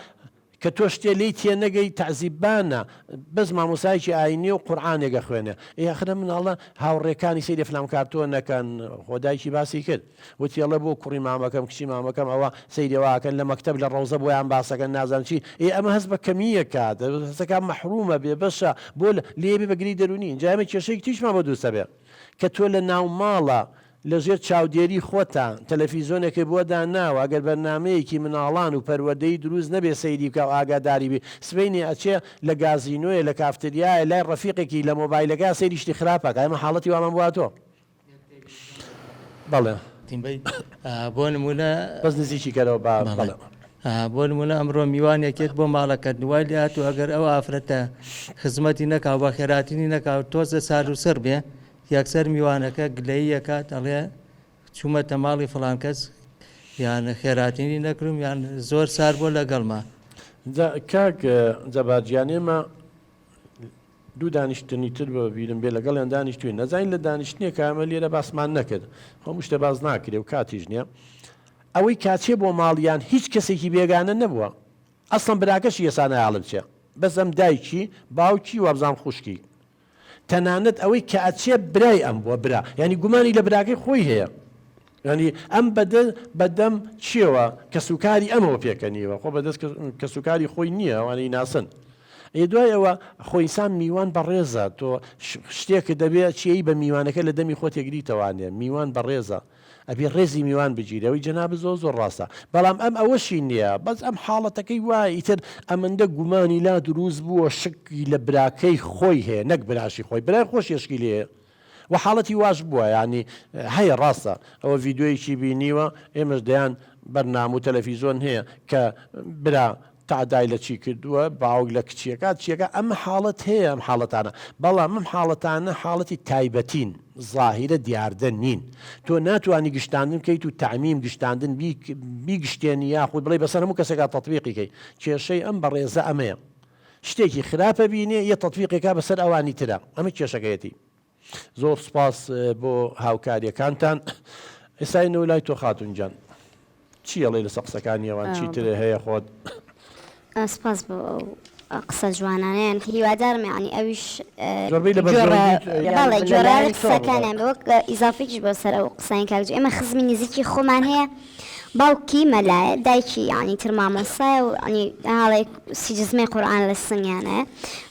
کە تۆ شتێ لێی تێنەگەی تەعزیببانە بەس مامۆستایەکی ئاینیە و قورعانێک ئەخوێنێ ئێ ئاخر ئەم مناڵە هاوڕێکانی سەیری فلان کارتۆن ئەکەن خۆ دایکی باسی کرد وتی ئەڵێ بۆ کوڕی مامەکەم کچی مامەکەم ئەوە سەیری ئەوە ئەکەن لە مەکتەب لە ڕەوزە بۆیان باسەکەن نازانم چی ئێ ئەمە هەست بە کەمی ئەکات هەستەکا مەحرومە بێ بەشە بۆ لێ بێ بە گرێی دەروونی ئینجا ئێمە کێشەیەکی تریشمان بۆ دروست ئەبێ کە تۆ لە ناو ماڵە لە ژێر چاودێری خۆتا تەلەفیزۆنێکت بۆ داناوە ئەگەر بەرنامەیەکی مناڵان و پەروەردەیی دروست نەبێ سەیری بکا و ئاگاداری بی سبەینێ ئەچێ لە گازینۆیە لە کافتریایە لای ڕەفیقێکی لە مۆبایلەکەیا سەیری شتی خراپ ئەکا ئێمە حاڵەتی وامان بۆ هاتووە بەڵێ. بۆ نمونە. بەس نزیکی کەرەوە با بەڵێ. بۆ نمونە ئەمڕۆ میوانێکێت بۆ ماڵەکەت وای لێهاتوو ئەگەر ئەو ئافرەتە خزمەتی نەکا و بەخێراتنی نەکا و تۆزە سارد و سڕ بێ یەکسەر میوانەکە گلەیی ئەکات ئەڵێ چوومەتە ماڵی فڵان کەس یان خێراتینی نەکردم یان زۆر سار بووە لەگەڵما. جا کاک جەبار گیان ئێمە دوو دانیشتنی تر بە بیرم بێ لەگەڵیان دانیشتوین نەزانین لە دانیشتنێکا ئەمە لێرە باسمان نەکرد هەموو شتە باس ناکرێ و کاتیش نییە ئەوەی کاچێ بۆ ماڵیان هیچ کەسێکی بێگانە نەبووە ئەسڵەن براکەشی ئێستا نایاڵێ بچێ بەس ئەم دایکی باوکی وابزانم خوشکی تەنانەت ئەوەی کە ئەچێ برای ئەم بووە برا یانی گومانی لە براکەی خۆی هەیە یانی ئەم بەدە بەدەم چیەوە کەسوکاری ئەمەوە پێکەنیوە خۆ بەدەست کەسوکاری خۆی نییە ئەوانەی ناسن ئێ دوای ئەوە خۆ ئینسان میوان بەڕێزە تۆ شتێکت دەبێ چیی بە میوانەکە لە دەمی خۆت تێگریتەوانێ میوان بەڕێزە ئەبێ ڕێزی میوان بگیرێ ئەوەی جەنابت زۆر زۆر ڕاستە بەڵام ئەم ئەوەشی نییە بەس ئەم حاڵەتەکەی وایە ئیتر ئەمەندە گومانی لا دروست بووە شکی لە براکەی خۆی هەیە نەک براشی خۆی برای خۆشی شکی لێ هەیە و حاڵەتی واش بووە یانی هەیە ڕاستە ئەوە ڤیدیۆیەکی بینیوە ئێمەش دەیان بەرنامە و تەلەفیزۆن هەیە کە برا تەعدای لە چی کردووە باوک لە کچیەکە چیەکە ئەم حاڵەت هەیە ئەم حاڵەتانە بەڵام ئەم حاڵەتانە حاڵەتی تایبەتین زاهیرە دیاردە نین تۆ ناتوانی گشتاندن بکەیت و تەعمیم گشتاندن بیگشتێنی یاخود بڵێی بەسەر هەموو کەسێکا تەتبیقی کەی کێشەی ئەم بەڕێزە ئەمەیە شتێکی خراپە بینێ یە تەتبیقێکا بەسەر ئەوانی ترا ئەمە کێشەکەیەتی. زۆر سوپاس بۆ هاوکاریەکانتان ئێستا ئێنەوە لای تۆ خاتون گیان چی ئەڵێی لەسەر قسەکانی ئەوان چی ترێ هەیە خۆت؟ سپاس بۆ ئەو قسە جوانانەیان هیوادارم یعنی ئەویش زۆربەی لە بەرژەوەندی بەڵێ گوێڕایەڵی قسەکانیان بێ وەک ئیزافێکیش بۆ سەر ئەو قسەیان کاک جو ئێمە خزمی نزیکی خۆمان هەیە. باوکی مەلایە دایکی یانی تر مامۆستایە و یانی هاڵێ سیجزمەی قورئان لە سنگیانایە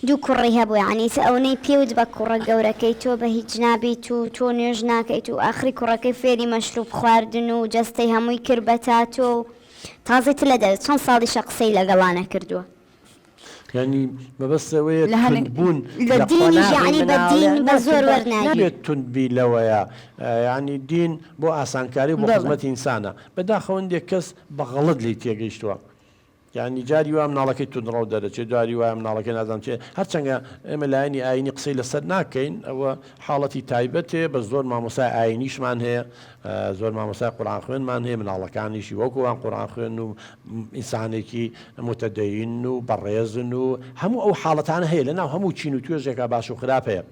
دوو کوڕی هەبوو یانی ئیتر ئەونەی پێوت بە کوڕە گەورەکەی تۆ بە هیچ نابیت و تۆ نوێژ ناکەیت و ئاخری کوڕەکەی فێری مەشروب خواردن و جەستەی هەمووی کرد بە تاتۆ و تازە تر لە چەند ساڵیشە قسەی لەگەڵا نەکردووە. یانی مەبەست ئەوەیە لە هەنێک توند بوون لە لە دینیش قۆناغی یەعنی بە مناڵێ دین بە نا زۆر توند وەرناگیر. نابێت توند بی لەوەیە یانی دین بۆ ئاسانکاری و بۆ بەڵێ. خزمەتی ئینسانە بەداخەوە هەندێک کەس بە غەڵەت لێی تێگەیشتووە یانی جاری وایە مناڵەکەی توندڕەو دەرەچێت جاری وایە مناڵەکەی نازانم چێ هەرچەنگە ئێمە لایەنی ئایینی قسەی لەسەر ناکەین ئەوە حاڵەتی تایبەتێ بەس زۆر مامۆستای ئایینیشمان هەیە زۆر مامۆستای قورئان خوێنمان هەیە مناڵەکانیشی وەکو وان قورئان خوێن و ئینسانێکی متدەین و بەڕێزن و هەموو ئەو حاڵەتانە هەیە لەناو هەموو چین و توێژێکا باش و خراپ هەیە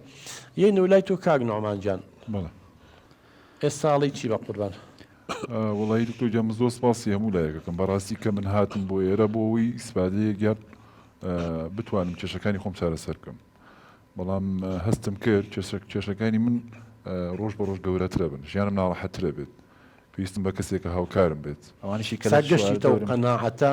یەینەوە لای تۆ کاک نوعمان گیان بەڵێ. ئێستا ئەڵێی چی بە قوربان؟ وەڵایی دکتۆر گیان من زۆر سپاسی هەموو لایەک ئەکەم بەڕاستی کە من هاتم بۆ ئێرە بۆ ئەوەی ئیسفادەیەک یان بتوانم کێشەکانی خۆم چارەسەر بکەم بەڵام هەستم کرد کێشەکانی من ڕۆژ بە ڕۆژ گەورەترە بن ژیانم ناڕەحەترە بێت پێویستم بە کەسێکە هاوکارم بێت. ئەوانیشی کە سا لە گەشتیتە ئەو چواردەورم. قەناعەتە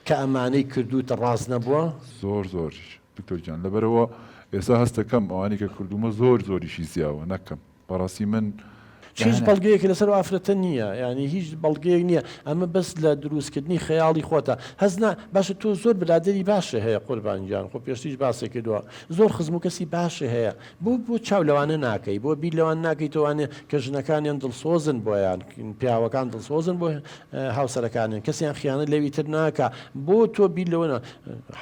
کە ئەمانەی کردووتە ڕاست نەبووە؟ زۆر زۆریش دکتۆر گیان لەبەرئەوە ئێستا هەستەکەم ئەوانەی کە کردوومە زۆر زۆریشی زیاوە نەک کەم. بەڕاستی من هیچ بەڵگەیەک لەسەر ئەو ئافرەتە نییە یانی هیچ بەڵگەیەک نییە ئەمە بەس لە دروستکردنی خەیاڵی خۆتە هەست نا باشە تۆ زۆر برادەری باشە هەیە قوربان گیان خۆ پێشتریش باسی کردووە زۆر خزم و کەسی باشە هەیە بۆ بۆ چاو لەوانە ناکەی بۆ بیر لەوان ناکەیتەوانێ کە ژنەکانیان دڵسۆزن بۆیان پیاوەکان دڵسۆزن بۆ هاوسەرەکانیان کەسیان خیانەت لەوی تر ناکا بۆ تۆ بیر لەوە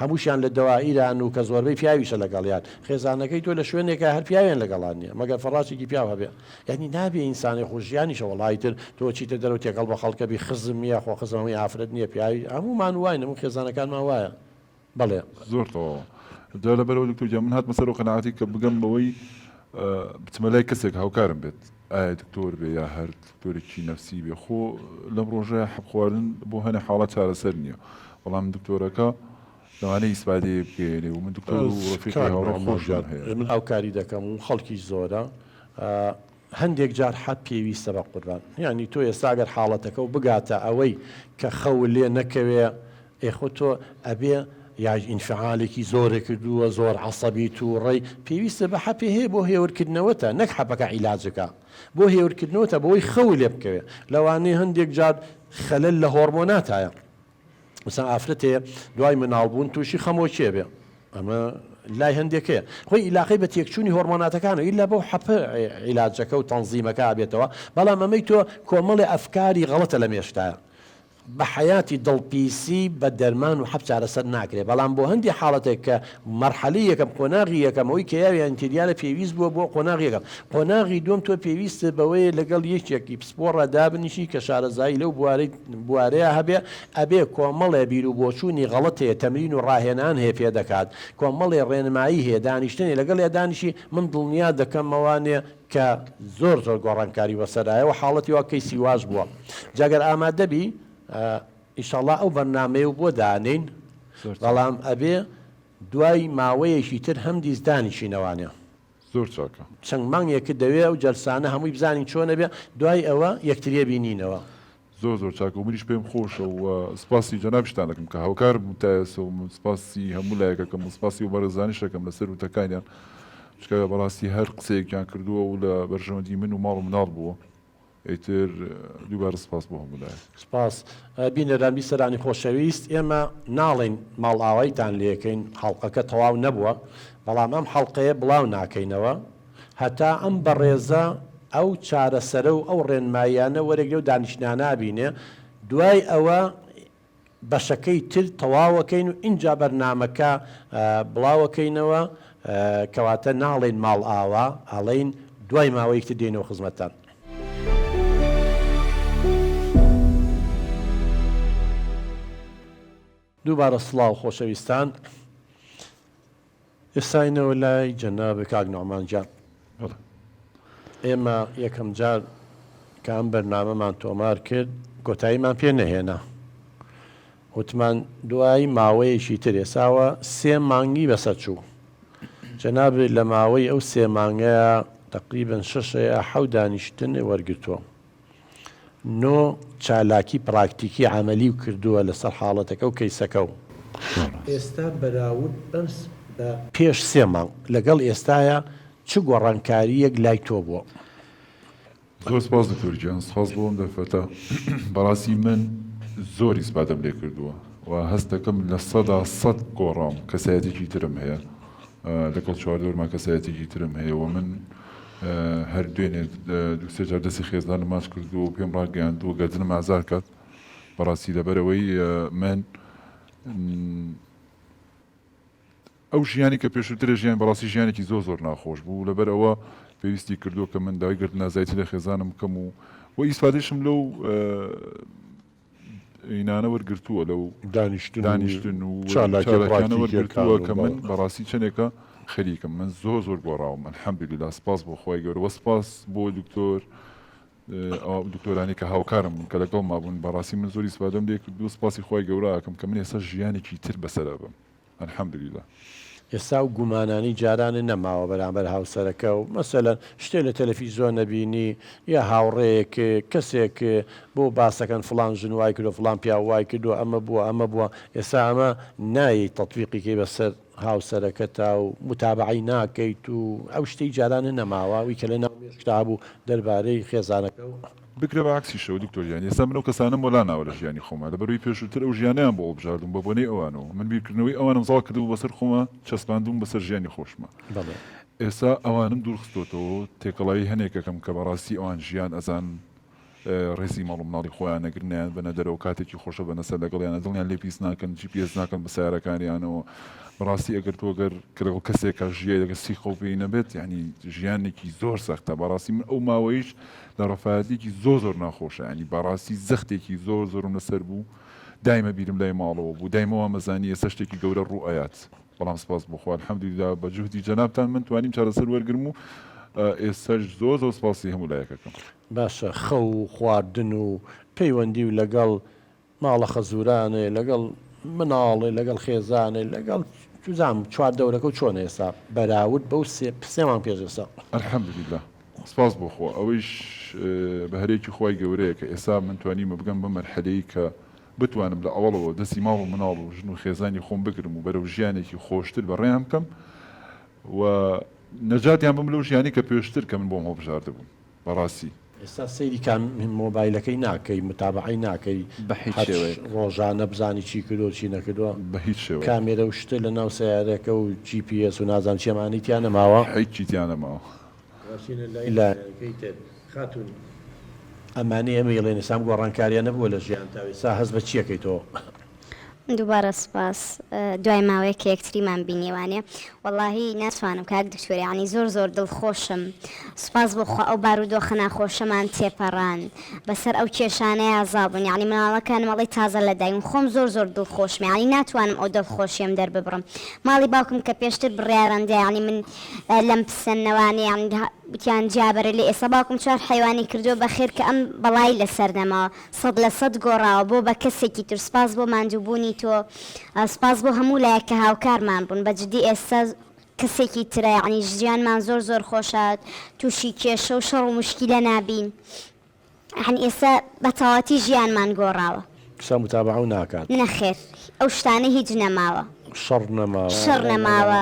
هەمووشیان لە دەوائیران و کە زۆربەی پیاویشە لەگەڵیان خێزانەکەی تۆ لە شوێنێکە هەر پیاویان لەگەڵا نیە مەگەر فەڕاشێکی پیاو هەبێ یانی نابێ ئینسانێ خۆ ژیانیشە وەڵایی تر تۆ چیتە دەرەوە تێکەڵ بە خەڵکە بی خزم نیە خۆ خزم هەمووی ئافرەت نیە پیاوی هەموومان واین هەموو خێزانەکانمان وایە بەڵێ. زۆر تەواوە جا لەبەرئەوە دکتۆر گیان من هاتمە سەر ئەو قەناعەتەی کە بگەم بەوەی بچمە لای کەسێک هاوکارم بێت ئایا دکتۆر بێ یا هەر دکتۆرێکی نەفسی بێ خۆ لەم ڕۆژەیا حەب خواردن بۆ هەنێ حاڵەت چارەسەر نییە بەڵام دکتۆرەکە لەوانەیە ئیسفادەیە بگەیەنێ و من دکتۆر و ڕەفیقی کاک هاوڕێی نوعمان خۆشم گیان هەیە. من هاوکاری دەکەم و خەڵکیش زۆرە هەندێک جار حەب پێویستە بە قوربان یانی تۆ ئێستا گەر حاڵەتەکە و بگاتە ئەوەی کە خەو لێ نەکەوێ ئێ خۆ تۆ ئەبێ یا ئینفعالێکی زۆرە کردووە زۆر عەسەبی تووڕەی پێویستە بە حەپێ هەیە بۆ هێورکردنەوەتە نەک حەپەکە عیلاجەکە بۆ هێورکردنەوەتە بۆی خەو لێ بکەوێ لەوانەیە هەندێک جار خەلەل لە هۆرمۆناتایە مەسەن ئافرەتێ دوای مناڵ بوون تووشی خەمۆکیە بێ ئەمە لای هەندێک هەیە خۆی ئیلاقەی بە تێکچوونی هۆرمۆناتەکان و ئیلا بەو حەپە عیلاجەکە و تەنزیمەکە بێتەوە بەڵام ئەمەی تۆ کۆمەڵێ ئەفکاری غەڵەتە لە مێشکتایە بە حەیاتی دڵپیسی بە دەرمان و حەپ چارەسەر ناکرێت بەڵام بۆ هەندی حاڵەتێک کە مەرحەلەی یەکەم قۆناغی یەکەم ئەوەی کە یاویان تێدیارە پێویست بووە بۆ قۆناغی یەکەم قۆناغی دووەم تۆ پێویستت بەوەیە لەگەڵ یەکێکی پسپۆڕا دابنیشی کە شارەزایی لەو بوارەی بوارەیا هەبێ ئەبێ کۆمەڵێ بیروبۆچوونی غەڵەت هەیە تەمرین و ڕاهێنان هەیە پێ دەکات کۆمەڵێ ڕێنمایی هەیە دانیشتنێ لەگەڵیا دانیشی من دڵنیا دەکەمەوانێ کە زۆر زۆر گۆڕانکاری بەسەرایە و حاڵەتی وا کەیسی واش بووە جا گەر ئامادە بی ئیشەڵا ئەو بەرنامەیە و بۆ دانێین بەڵام ئەبێ دوای ماوەیەکی تر هەمدیس دانیشینەوانێ. زۆر چاکە. چەند مانگێکت دەوێ ئەو جەلسانە هەمووی بزانین چۆن ئەبێ دوای ئەوە یەکتریە بینینەوە. زۆر زۆر چاکە و منیش پێم خۆشە و سپاسی جەنابیشتان ئەکەم کە هاوکار بوون تا ئێستا و من سپاسی هەموو لایەک ئەکەم و سپاسی ئەو بەڕێزانیش ئەکەم لەسەر وتەکانیان چونکە بەڕاستی هەر قسەیەکیان کردووە و لە بەرژەوەندی من و ماڵ و مناڵ بووە ئیتر دووبارە سپاس بۆ هەموو لایەک. سپاس. بینەران بیسەرانی خۆشەویست ئێمە ناڵێین ماڵئاوایتان لێکەین حەڵقەکە تەواو نەبووە بەڵام ئەم حەڵقەیە بڵاو ناکەینەوە هەتا ئەم بەڕێزە ئەو چارەسەرە و ئەو ڕێنماییانە وەرەگرێ و دانیشتنانە ئەبینێ دوای ئەوە بەشەکەی تر تەواوەکەین و ئینجا بەرنامەکە بڵاوەکەینەوە کەواتە ناڵێین ماڵئاوا ئەڵێین دوای ماوەیەک تر دێینەوە خزمەتتان. دووبارە سڵاو خۆشەویستان. ئێستاینەوە لای جەنابت کاک نوعمان گیان. بەڵێ. ئێمە یەکەم جار کە ئەم بەرنامەمان تۆمار کرد کۆتاییمان پێ نەهێنا. وتمان دوای ماوەیەکی تر ئێساوە سێ مانگی بەسەر چوو. جەنابت لە ماوەی ئەو سێ مانگەیا تەقریبەن شەش یا حەوت دانیشتن وەرگرتووە. نۆ چالاکی پراکتیکی عەمەلی و کردووە لەسەر حاڵەتەکە و کەیسەکە و. ئێستا بەراورد بەم بە پێش سێ مانگ لەگەڵ ئێستایا چ گۆڕانکارییەک لای تۆ بووە؟ زۆر سپاس دکتۆر گیان سپاس بۆ ئەم دەرفەتە بەڕاستی من زۆر ئیسفادەم لێ کردووە و هەست دەکەم 100% گۆڕام کەسایەتێکی ترم هەیە لەگەڵ چواردەورما کەسایەتێکی ترم هەیە و من هەر دوێنێ دوو سێ جار دەستی خێزانم ماچ کردووە و پێم ڕاگەیاندووە گەردنم ئازار کات بەڕاستی لەبەرەوەی من ئەو ژیانی کە پێشووتر ژیان بەڕاستی ژیانێکی زۆر زۆر ناخۆش بوو لەبەر ئەوە پێویستی کردووە کە من داوای گرتن ئازایەتی لە خێزانم بکەم و و ئیسفادەشم لەو ئینانە وەرگرتووە لەو دانیشتن دانیشتن و چالاکیانە وەرگرتووە کە من بەڕاستی چەندێکە خەریکم من زۆر زۆر گۆڕاوم الحمدلله سپاس بۆ خوای گەورە وە سپاس بۆ دکتۆر ئەو دکتۆرانی کە هاوکارم بوون کە لەگەڵما بوون بەڕاستی من زۆر ئیسفادەم لێ کردووە سپاسی خوای گەورە ئەکەم کە من ئێستا ژیانێکی تر بەسەر ئەبەم الحمدللە. ئێستا ئەو گومانانەی جارانت نەماوە بەرامبەر هاوسەرەکە و مەسەلەن شتێ لە تەلەفیزۆن ئەبینی یا هاوڕێیەک کەسێک بۆ باسەکەن فڵان ژن وای کردوە فڵان پیاو وای کردوە ئەمە بووە ئەمە بووە ئێستا ئەمە نایەی تەتبیقی کەی بەسەر هاوسەرەکەتا و موتابەعەی ناکەیت و ئەو شتەی جارانت نەماوە ئەوی کە لەناو مێشکتا هەبوو دەربارەی خێزانەکە و. بگرە بە عەکسیشەوە دکتۆر گیان ئێستا من ئەو کەسانەم وەلا ناوە لە ژیانی خۆما لەبەرئەوەی پێشووتر ئەو ژیانەیان بۆ هەڵبژاردووم بە بۆنەی ئەوانەوە من بیرکردنەوەی ئەوانم زاڵ کردبوو بەسەر خۆما چەسپاندووم بەسەر ژیانی خۆشما بەڵێ. ئێستا ئەوانم دوور خستۆتەوە تێکەڵاوی هەنێکەکەم کە بەڕاستی ئەوان ژیان ئەزانن ڕێزی ماڵ و مناڵی خۆیان ئەگرن نایان بەنە دەرەوە کاتێکی خۆشە بەنە سەر لەگەڵیانە دڵیان لێ پیس ناکەن جی پی ئێس ناکەن بە سەیارەکانیانەوە بەڕاستی ئەگەر تۆ گەر کە لەگەڵ کەسێکا ژیای لەگەڵ سیقە و پێی نەبێت یانی ژیانێکی زۆر سەختە بەڕاستی من ئەو ماوەیش لە ڕەفایەتێکی زۆر زۆر ناخۆشە یانی بەڕاستی زەختێکی زۆر زۆرم لەسەر بوو دایمە بیرم لای ماڵەوە بوو دایمە وامەزانی ئێستا شتێکی گەورە ڕوو ئەیات بەڵام سپاس بۆ خوا الحمدللە بە جوهدی جەنابتان من توانیم چارەسەر وەرگرم و ئێستاش زۆر زۆر سپاسی هەموو لایەکەکەم. باشە خەو و خواردن و پەیوەندی و لەگەڵ ماڵە خەزورانێ لەگەڵ مناڵێ لەگەڵ خێزانێ لەگەڵ چوزانم چواردەورەکەو چۆنە ئێستا بەراورد بەو سێ سێ مانگ پێش ئێستا؟ الحمدللە سپاس بۆ خوا ئەوەیش بەهرەیەکی خوای گەورەیە کە ئێستا من توانیومە بگەم بەم مەرحەلەی کە بتوانم لە ئەوەڵەوە دەستی ماڵ و مناڵ و ژن و خێزانی خۆم بگرم و بەرەو ژیانێکی خۆشتر بەڕێیان بکەم و نەجاتیان بم لەو ژیانەی کە پێشتر کە من بۆم هەڵبژاردبوون بەڕاستی. ئێستا سەیری کام مۆبایلەکەی ناکەی متابەعەی ناکەی بە هیچ هەر شێوەیەک. ڕۆژانە بزانی چی کردوە چی نەکردوە بە هیچ شێوەیەک. کامێرە و شتە لە ناو سەیارەکە و جی پی ئێس و نازانم چی ئەمانەی تیا نەماوە؟ هیچی تیا نەماوە. ڕەچینە لای لایەنەکەی تر خاتوون ئەمانەی ئێمە ئیڵێن ئێستا ئەم گۆڕانکاریانە بووە لە ژیانتا و ئێستا هەست بە چی ئەکەی تۆ؟ دووبارە سوپاس دوای ماوەیەک کە یەکتریمان بینی وانیە وەڵاهی ناتوانم کاک دکتۆر یانی زۆر زۆر دڵخۆشم سوپاس بۆ خوا ئەو بارودۆخە ناخۆشەمان تێپەڕاند بەسەر ئەو کێشانەیا زاڵ بوون یانی مناڵەکانم ئەڵێی تازە لەدایک بوون خۆم زۆر زۆر دڵخۆشم یانی ناتوانم ئەو دڵخۆشیەم دەرببڕم ماڵی باوکم کە پێشتر بڕیاراندا یانی من لەم پسەنەوانە یانی وتیان جیابەرە لێ ئێستا باوکم چوار حەیوانی کردووە بەخێر کە ئەم بەڵای لەسەر نەماوە سەد لە سەد گۆڕاوە بۆ بە کەسێکی تر سوپاس بۆ ماندووبوونی تۆ سوپاس بۆ هەموو لایەک کە هاوکارمان بوون بە جدی ئێستا کەسێکی ترە یەعنی ژیانمان زۆر زۆر خۆشە تووشی کێشە و شەڕ و موشکیلە نابین یەعنی ئێستا بە تەواوەتی ژیانمان گۆڕاوە. قسە متابەعە و ناکات. نەخێر ئەو شتانە هیچ نەماوە. شەڕ نەماوە. شەڕ نەماوە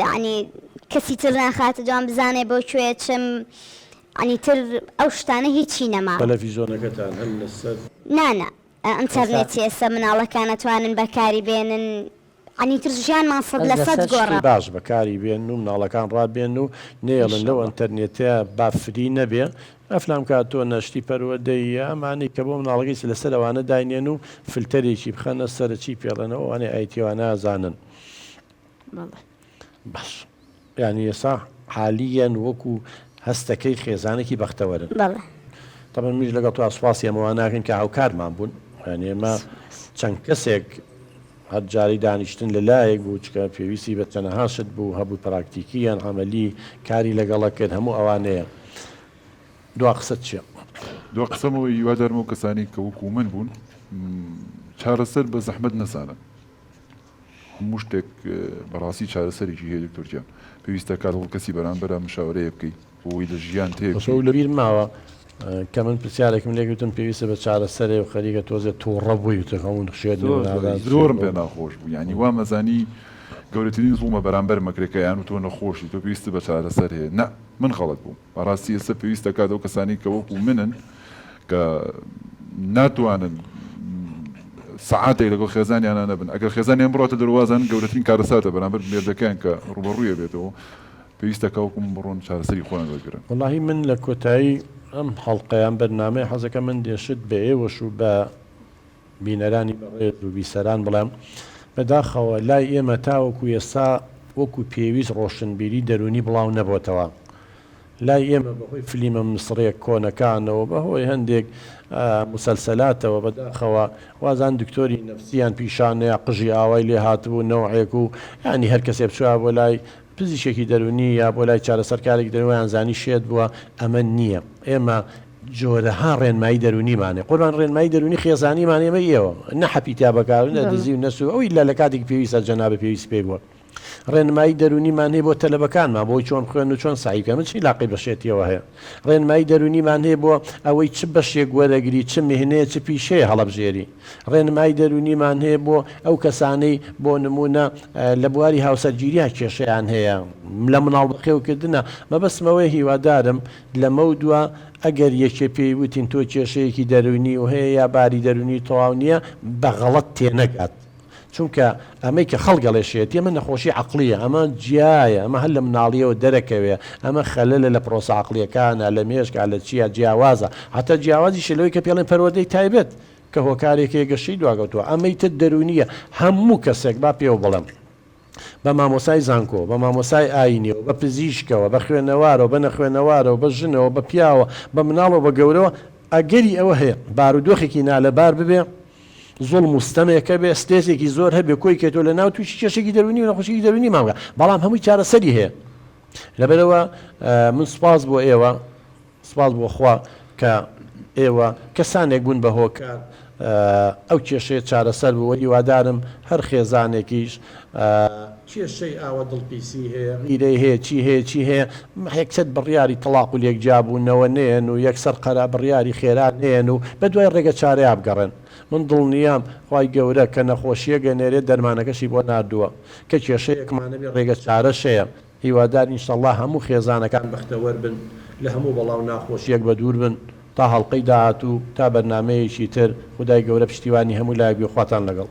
یەعنی کەسی تر ناخاتە دوام بزانێ بۆ کوێ چم یەعنی تر ئەو شتانە هیچی نەماوە. تەلەفیزۆنەکەتان هەر لەسەر. نا نا ئەنتەرنێتی ئێستا مناڵەکان ئەتوانن بەکاری بێنن یەعنی تر ژیانمان سەد هەر لە سەد لەسەر شتی گۆڕا. باش بەکاری بێنن و مناڵەکان ڕابێنن و نەیەڵن لەو ئینشەڵا. ئەنتەرنێتە با فری نەبێ ئەفلام کارتۆنە شتی پەروەردەییە ئەمانەی کە بۆ مناڵەکەی لەسەر ئەوانە داینێن و فلتەرێکی بخەنە سەرە چی پێڵێنەوە ئەوانەی ئایتی وانە ئەزانن. بەڵێ. باش یانی ئێستا حالیەن وەکو هەستەکەی خێزانێکی بەختەوەرن. بەڵێ. تەبعەن منیش لەگەڵ تۆ سوپاسی ئەمەوە ناکەین کە هاوکارمان بوون یانی ئێمە سوپاس. چەند کەسێک هەر جارەی دانیشتن لە لایەک بوو چکە پێویستی بە چەنەها شت بوو هەبوو پراکتیکی یان عەمەلی کاری لەگەڵە کرد هەموو ئەوانەیە دوا قسەت چیە؟ دوا قسەم ئەوەیە هیوادارم ئەو کەسانەی کە وەکو من بوون چارەسەر بە زەحمەت نەزانن هەموو شتێک بەڕاستی چارەسەرێکی هەیە دکتۆر گیان پێویستە کات لەگەڵ کەسی بەرامبەرا مشاورەیە بکەی بۆ ئەوەی لە ژیان تێ بەس ئەو لەبیر ماوە. کە من پرسیارێکم لێ گرتم پێویستە بە چارەسەرێ و خەریکە تۆزێ تووڕە بووی وتم هەموو شێت زۆر زۆر زۆرم پێ ناخۆش بوو یانی وامەزانی گەورەترین زوڵمە بەرامبەرم ئەکرێ کە یان تۆ نەخۆشی تۆ پێویستت بە چارەسەر هەیە نا من غەڵەت بووم بەڕاستی ئێستا پێویست دەکات ئەو کەسانی کە وەکو منن کە ناتوانن سەعاتێک لەگەڵ خێزانیانە نەبن ئەگەر خێزانیان بڕاتە دەروازان گەورەترین کارەساتە بەرامبەر مێردەکەیان کە ڕوبەڕوویە بێتەوە پێویستە کە وەکو من بڕۆن چارەسەری خۆیان وەرگرن. وەڵاهی من لە کۆتایی ئەم حەڵقە یان بەرنامەیە حەزەکەم هەندێ شت بە ئێوەش و بە بینەرانی بەڕێز و بیسەران بڵێم، بەداخەوە لای ئێمە تاوەکو ئێستا وەکو پێویست ڕۆشنبیری دەروونی بڵاو نەبۆتەوە. لای ئێمە بەهۆی فلیمە مسڕیە کۆنەکانەوە بەهۆی هەندێک موسەلسەلاتەوە بەداخەوە وازان دکتۆری نەفسیان پیشانەیە قژی ئاوای لێ هاتبوو نەوعێک و یانی هەر کەسێ بچوایە بۆ لای پزیشکێکی دەروونی یا بۆ لای چارەسەرکارێکی دەروونی وایان زانی شێت بووە ئەمە نییە ئێمە جۆرەها ڕێنمایی دەروونیمان هەیە قوربان ڕێنمایی دەروونی خێزانیمان ئێمە ئێوە نە حەپی تیا بەکار نە دزی و نەسوو ئەو ئیلا لە کاتێکی پێویستە جەنابت پێویستی پێی بووە ڕێنمایی دەروونیمان هەیە بۆ تەلەبەکانمان بۆی چۆن بخوێن و چۆن سەعی بکەن من چ عیلاقەی بە شێتیەوە هەیە ڕێنمایی دەروونیمان هەیە بۆ ئەوەی چ بەشێک وەرەگری چ میهنەیە چ پیشەیە هەڵەبژێری ڕێنمایی دەروونیمان هەیە بۆ ئەو کەسانەی بۆ نموونە لە بواری هاوسەرگیرییا کێشەیان هەیە لە مناڵ بەخێوکردنە مەبەستم ئەوەیە هیوادارم لەمەودوا ئەگەر یەکێ پێی وتین تۆ کێشەیەکی دەروونی و هەیە یا باری دەروونی تەواو نییە بە غەڵەت تێنەگات چونکە ئەمەی کە خەڵک ئەڵێ شێتی ئەمە نەخۆشی عەقڵیە ئەمە جیایە ئەمە هەر لە مناڵیەوە دەرەکەوێ ئەمە خەلەلە لە پرۆسە عەقڵیەکانە لە مێشکا لە چیا جیاوازە حەتا جیاوازیشە لەوەی کە پێڵێن پەروەردەی تایبەت کە هۆکارێک هەیە گەشەی دواکەوتووە ئەمەی تر دەروونیە هەموو کەسێک با پێوە بڵێم بە مامۆسای زانکۆ بە مامۆسای ئاینیەوە بە پزیشکەوە بە خوێنەوارەوە بە نەخوێنەوارەوە بە ژنەوە بە پیاوە بە مناڵەوە بە گەورەوە ئەگەری ئەوە هەیە بارودۆخێکی نالەبار ببێ زوڵم و ستەمێک هەبێ، سترێسێکی زۆر هەبێ کۆی کەیتەوە لە ناو تووشی کێشێکی دەروونی و نەخۆشیی دەروونی مان بکا، بەڵام هەمووی چارەسەری هەیە. لەبەرئەوە من سوپاس بۆ ئێوە، سوپاس بۆ خوا کە ئێوە کەسانێک بوون بە هۆکار ئەو کێشەیە چارەسەر بوو و هیوادارم هەر خێزانێکیش کێشەی ئاوا دڵپیسی هەیە، غیرەی هەیە، چی هەیە چی هەیە، یەکسەر بڕیاری تەڵاق و لێکجیابوونەوە نەیەن و یەکسەر قەرا بڕیاری خێرا نەیەن و بەدوای ڕێگە چارەیا بگەڕێن. من دڵنیام خوای گەورە کە نەخۆشییەک ئەنێرێت دەرمانەکەشی بۆ ناردووە، کە کێشەیەکمان هەبێ ڕێگە چارەش هەیە. هیوادارین ئینشەڵا هەموو خێزانەکان بەختەوەر بن، لە هەموو بەڵا و ناخۆشییەک بەدوور بن. تا هەڵقەی داهاتوو، تا بەرنامەیەکی تر، خودای گەورە پشتیوانی هەموو لایەک بێ خواتان لەگەڵ.